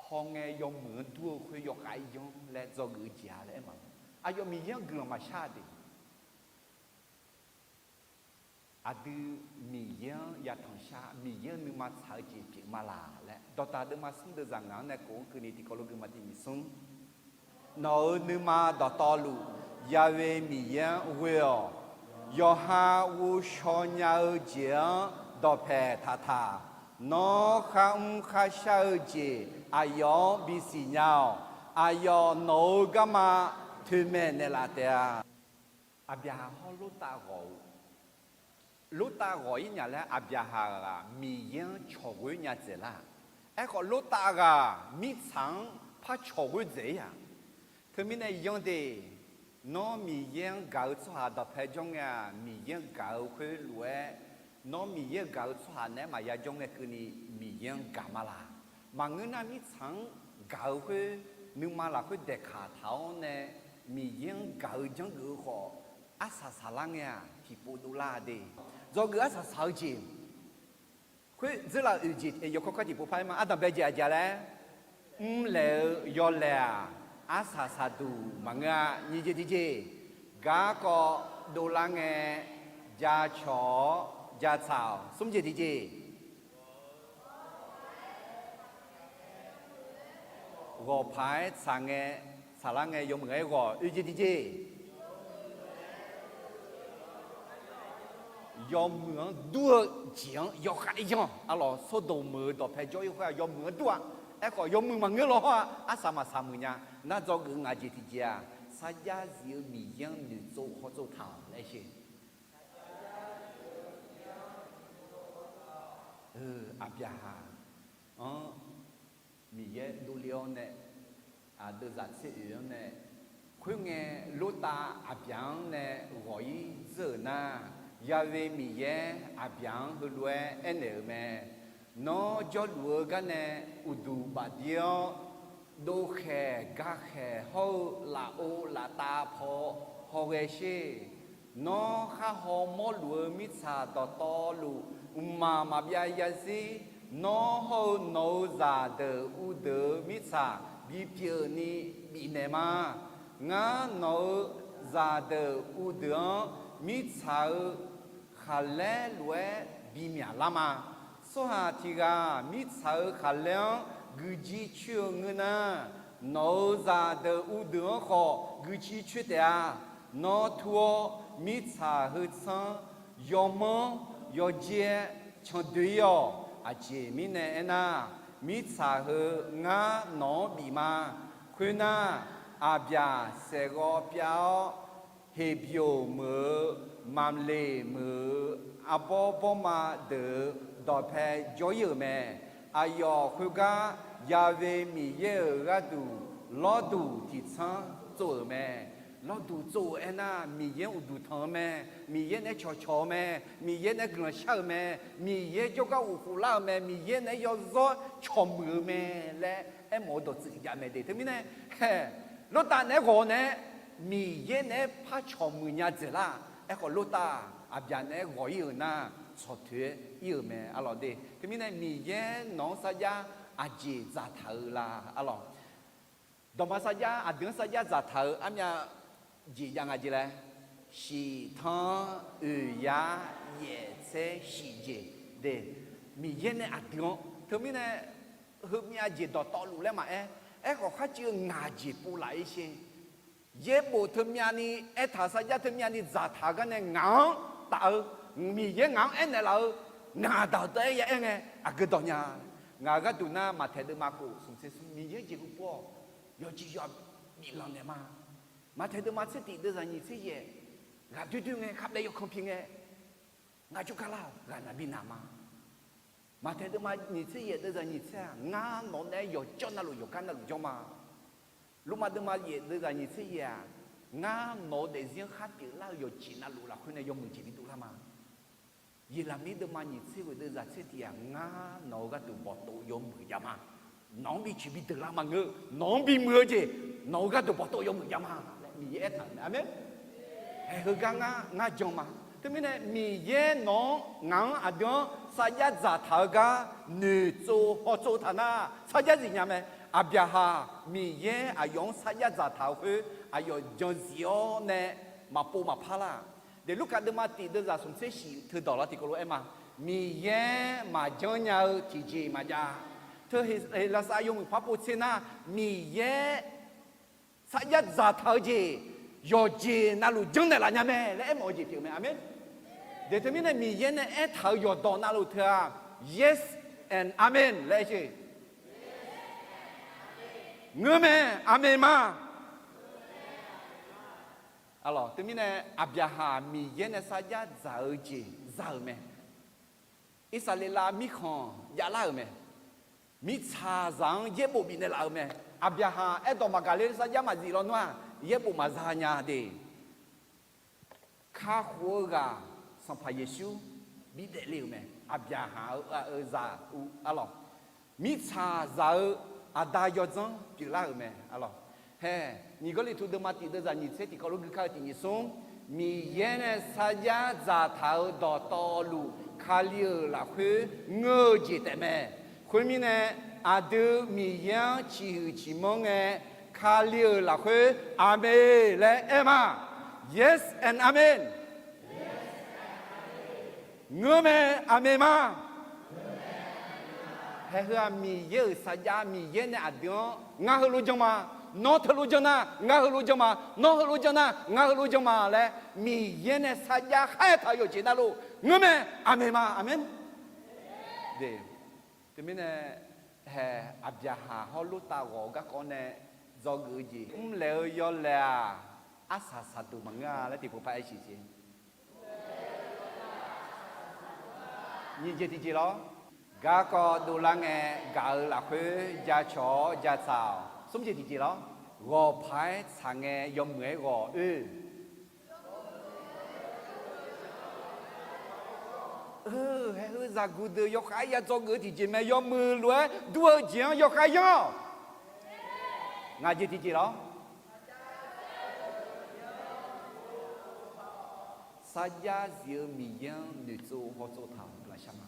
Hawngae yawmuiq-anr dur-eu khoer yawkhav-aer yanr laer dzawgeuf-eu jeq-a laer aer maqngeur. Aqyawf Miqyaer-anr guiqlanq maqshar de. Aqdui Miqyaer-anr yatanq shar, Miqyaer-anr nuima tsaq-eu jeq pyeuf ma laq laer, dawqdaq deuvma smr deuvzaq ngaq-anr nae kof-anr keuvni tiqkawv lof gui ma tiq nyiq smr. Nawq-euq nuima dawqtawvluf, Ya'we Miqyaer-anr ghoe-awq. Yawqha ghovshaw nya-eu jeq-anr dawqpaeq taqtaq. Nawr kharmr kharshar-eu jeq aqyawf-anr bisiq nya-awq. Aqyawf nawq-euq garma toeqmaeq naeqlaf taef-a. Aqbyaqhaq hawr Lortav ghawq-eu, Lortav ghawq-ir nya laer Aqbyaqhaq-aq Miqyaer-anr cawq ghoe nya dzaeqlar. Aerkhawf Lortav ghaq mirtsaq-anr par cawq ghoe dzaeq-ir-aq. Teumirnae yanr de, nawr Miqyaer-anr gaq-eu tsawrhaq dawqpae jawr ngae-aq, Miqyaer-anr gaq-eu khoer lof-aer, nawr Miqyaer-anr gaq-eu tsawrhaq naeq-aer maqya jawr ngae keuvni Miqyaer-anr gaq ma laq. Maqngeur nar mirtsaq-anr gaq-eu khoer nuima lafkhoer daeqkaq taq-awr nae Miqyaer-anr gaq-eu janrgeuf-eu khawf, arsaq saqlar ngae-aq tiqpov dovlar de. Dzawgeuf arsaq saq-eu jeq, Khoer dzeurlaf oeq jeq yawkawr kawr tiqpov par-aer ma. Ardanq bae jeq aqjeq laer, mrlaeq-eu yawlaeq-aq, arsaq saqduq maqngeur-a. Nyiq jeq tiqjeq, garkawv dovlar ngae, jacawq-awr jatsaq-awq. Smr jeq tiqjeq, ghawqpaq-aer tsaq ngae, tsaqlar ngae yawmuiq-aer ghawq. Oeq jeq tiqjeq, yawmuiq-anr dur-eu jeq-anr yawkhav-aer yanr-awq. Arlawq, Sordoq meuq-eu dawqpae jawr-ir khoer-aq yawmuiq-anr dur-a. Aerkhawf yawmuiq maqngeur law hawr-aq, arsaq maqsaq muiq nya. Nar dzawgeuf ngaq jeq tiqjeq-aq, sarjax zif-eu Miqyaer-anr noeqtsov hawtsov taq-awq laer sher. Aqbyaqhaq-anr Miqyaer dovle-awr nae, aqdeuvzaq tser oeq-anr nae, khoerngae Lortav aqbyaq-anr nae ghawq-ir dzeur-euq nar, Ya'we Miqyaer aqbyaq-anr heulof-aer aernaeq-euq mae. Nawr jawrluf-eu garnae uqduq bafdir-awr, dovkhaeq gakhaeq hawr-eu lafov laftav paw hawghae sher. Nawr khar haw mawrluf-eu mirtsaq dawqtawvluf, mqmaq maqbyav yazir, nawr hawr-eu nawq-euq zaqdeuq uvdeuq-eu mirtsaq bipyeuf ni bifnaeq ma. Ngar nawq-euq zaqdeuq uvdeuq-anr mirtsaq-euq khaqlaer lof-aer bimyaq lar ma. Tsawrhaq tiq ghaq mirtsaq-euq khaqlaer-anr guiqjir coer-eu ngeur nar, nawq-euq zaqdeuq uvdeuq-anr khawf guiqjir coer taef-a. Nawr tur-awr mirtsaq heu tsanr yawmanr yawjer-aer candoe-ir-awq. Aqjeq mirnae aernar, mirtsaq heu ngar nawq-anr bif ma. Khoernar, aqbyaq saeqghawv pyav-awr, Heqbyoq meuq-eu, Maqmleq meuq-eu, arbawr bawrma deuq-euq dawqpae jawr-ir-euq mae. Aqyawf khoergar Ya'we Miqyaer-euq gharduq lawrduq tiqtsanr tsov-euq mae. Lawrduq tsov-euq aernar, Miqyaer-anr uqduq tanq-eu mae, Miqyaer naeq-aer cawqcawq-eu mae, Miqyaer naeq-aer guiqlanq shar-euq mae, Miqyaer jawrgar ghofkhof lar-euq mae, Miqyaer naeq-aer yawzawr cawqmuiq-eu mae laer aermawf-eu dawqtsuif jav mae de. Teumirnae, hae, Lortav naeq-aer ghawq nae-aer, Miqyaer naeq-aer par cawqmuiq nya dzaeqlar. Aerkhawf Lortav aqbyaq naeq-aer ghawq-ir-euq nar, tsawqtoeq-aer ir-euq mae arlawq de. Teumirnae Miqyaer nawq-anr sarjax aqjeq dzaqtaq-eu la arlawq. Dawqma sarjax, aqdui-anr sarjax dzaqtaq-eu armyav jeq jav nga jeq laer, shiq tanr oeq yar yaef tser shiq jeq de. Miqyaer nae aqdui-anr teumirnae heumyav jeq dawqtawvluf laer maqaer, aerkhawf kharciv-eu ngaq jeq pov laf-ir sher. Yaerbof teumyav ni aertaq-euq sarjax teumyav ni dzaqtaq-eu gar nae ngaq-anr taf-eu, Miqyaer ngaq-anr aernaeq laf-eu, ngaq daq-euq taef-aer ya aer ngae aqgeu dawq nya. Ngaq-euq gharduq nar Maqtaeq deuvma khof smq tser smr Miqyaer jeqhu pov-awq. Yawqjeq yawf biflanq naeq ma. Maqtaeq deuvma tser tiq deuvzaq nyiq tser yaef, ghaq doer doer ngae khavbaev yawkanr pi ngae, ngar jawrgar lar-awq ghaq naq bi naq ma. Maqtaeq deuvma nyiq tser yaef deuvzaq nyiq tser-aq, ngar nawq nae yawqjawr navluf yawqgar navluf jawr ma. Lormav deuvma yaef deuvzaq nyiq tser yaef-aq, ngar nawq-eu daefzir-anr khar pyeuflar-eu yawqjeq navluf lafkhoer nae yawmuiq jeq bidov lar ma. Yeqlaqmir deuvma nyiq tser ghoeq deuvzaq tser tiq-aq, ngar nawq-eu gharduq bawqtov yawmuiq jav ma. Nawq-anr bi coeq bi deuq lar maqngeur, nawq-anr bimuiq-eu jeq, nawq-eu gharduq bawqtov yawmuiq jav ma laer Miqyaer aertaq-euq mae. Aqmeq. Hae, heugar ngar ngar jan ma. Teumirnae Miqyaer nawq-anr ngaq-anr aqdui-anr sarjax dzaqtaq-eu gar noeqtsov hawtsov taq nar, sarjax zifnya mae. Aqbyaqhaq Miqyaer aqyawf-anr sarjax dzaqtaq-eu khoer aqyawf jan zif-awr nae maqpov maqpar lar. Deq Lurkaf deuvma tiq deuvzaq smq tser shif teu dawq lar tiqkawv lof-aer ma. Miqyaer maqjanr nya-eu tiqjeq maqjav. Teu Heqlaqsar yawmuiq par pov tser nar, Miqyaer sarjax dzaqtaq-eu jeq yawqjeq navluf janrnaeq laf nya mae laer aermawf-eu jeq pyeuf mae. Aqmeq. Deq teumirnae Miqyaer nae aertaq-euq yawqdawq navluf teu-aq, yes and amen laer aer sher. Ngeur mae, aqmeq ma. Arlawq, teumirnae Aqbyaqhaq Miqyaer nae sarjax dzaq-eu jeq za-euq mae. Irsaqleqlav mirkhanq javlar-euq mae. Mirtsaqzaq-anr yaerbof bifnaeq laf-euq mae. Aqbyaqhaq aerdawq maqgaq ler sarjax maqzif lawnmr-aq, yaerbof maqza nya de. Kakhof-eu ghaq Sanqpaq Yeqsur bidaef le-euq mae. Aqbyaqhaq-eu, a, zaq-eu arlawq, mirtsaqzaq-eu aqda yawdzanr pyeuflar-euq mae arlawq. Hae, nyiq Gawrliqtu deuvma tiq deuvzaq nyiq tser tiqkawv lof gui kar-eu tiq nyiq smr, Miqyaer nae sarjax dzaqtaq-euq dawqtawvluf Kali-euq lafkhoer ngeur-eu jeq taef mae. Khoermirnae, aqdui Miqyaer-anr ciqhuiq ciqmanr ngae, Kali-euq lafkhoer Aqmeq laer aer ma. Yes and amen. Ngeur mae, aqmeq ma. Haeheu-aq Miqyaer-euq sarjax, Miqyaer nae aqdui-anr ngar heulof jan ma, nawr teulof jan nar ngar heulof jan ma, nawr heulof jan nar ngar heulof jan ma laer Miqyaer nae sarjax khaer taq-eu yawqjeq navluf ngeur mae, aqmeq ma, aqmeq. Teumirnae, hae, Aqbyaqhaq hawr Lortav ghawq-eu garkawv nae dzawgeuf-eu jeq mrlaeq-eu yawlaeq-aq, arsaq saqduq maqngeur-a laer tiqpov par aer siq jeq. Nyiq jeq tiqjeq lawr. Garkawv dovlar ngae gaq-eu lafkhoer jacawq-awr jatsaq-awq. Smr jeq tiqjeq lawr. Ghawqpaq-aer tsaq ngae yawmuiq-aer ghawq oe. Haeheu zaqguq deuq yawkhav ya dzawgeuf-eu tiqjeq mae, yawmuiq lof-aer dur-eu jeq-anr yawkhav yanr-awq. Ngaq jeq tiqjeq lawr. Sarjax zif-eu Miqyaer-anr noeqtsov hawtsov taq-awq, lafshaq ma.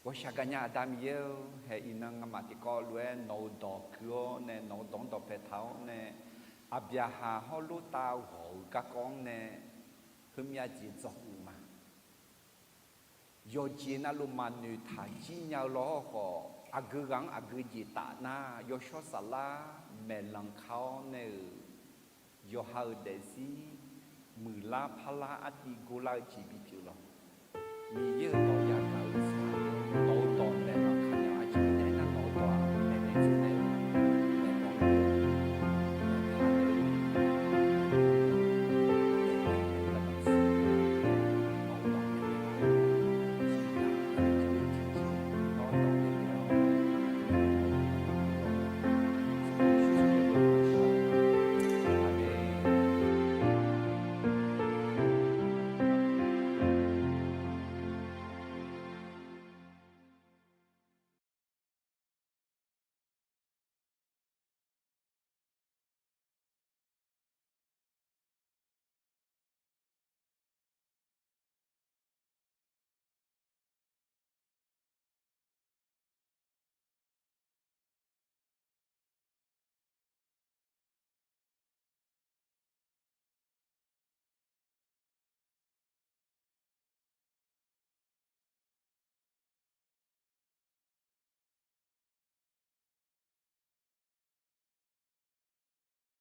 Ghawqshaq gaqnya Aqda Miqyaer-or, hae iqnan nga'maf tiqkawv lof-aer nawq-euq dawq kui-awr nae, nawq-euq dawq-anr dawqpae taq-awr nae, Aqbyaqhaq hawr Lortav ghawq-euq garkawv-anr nae heumyav jeq dzawgeuf ma. Yawqjeq navluf maqnoeq taq jir nya-eu lawr khawf, aqgeu ghaq-anr aqgeu jeq taf nar, yawshawr saflar maeqlanq ka-awr nae-euq yawqha-euq daefzir muiqlar parlar artiv gorlar-eu jeq bipyeuf lawq. Miqyaer-euq dawq yagaq-eu tsaq-awr, nawq-euq dawq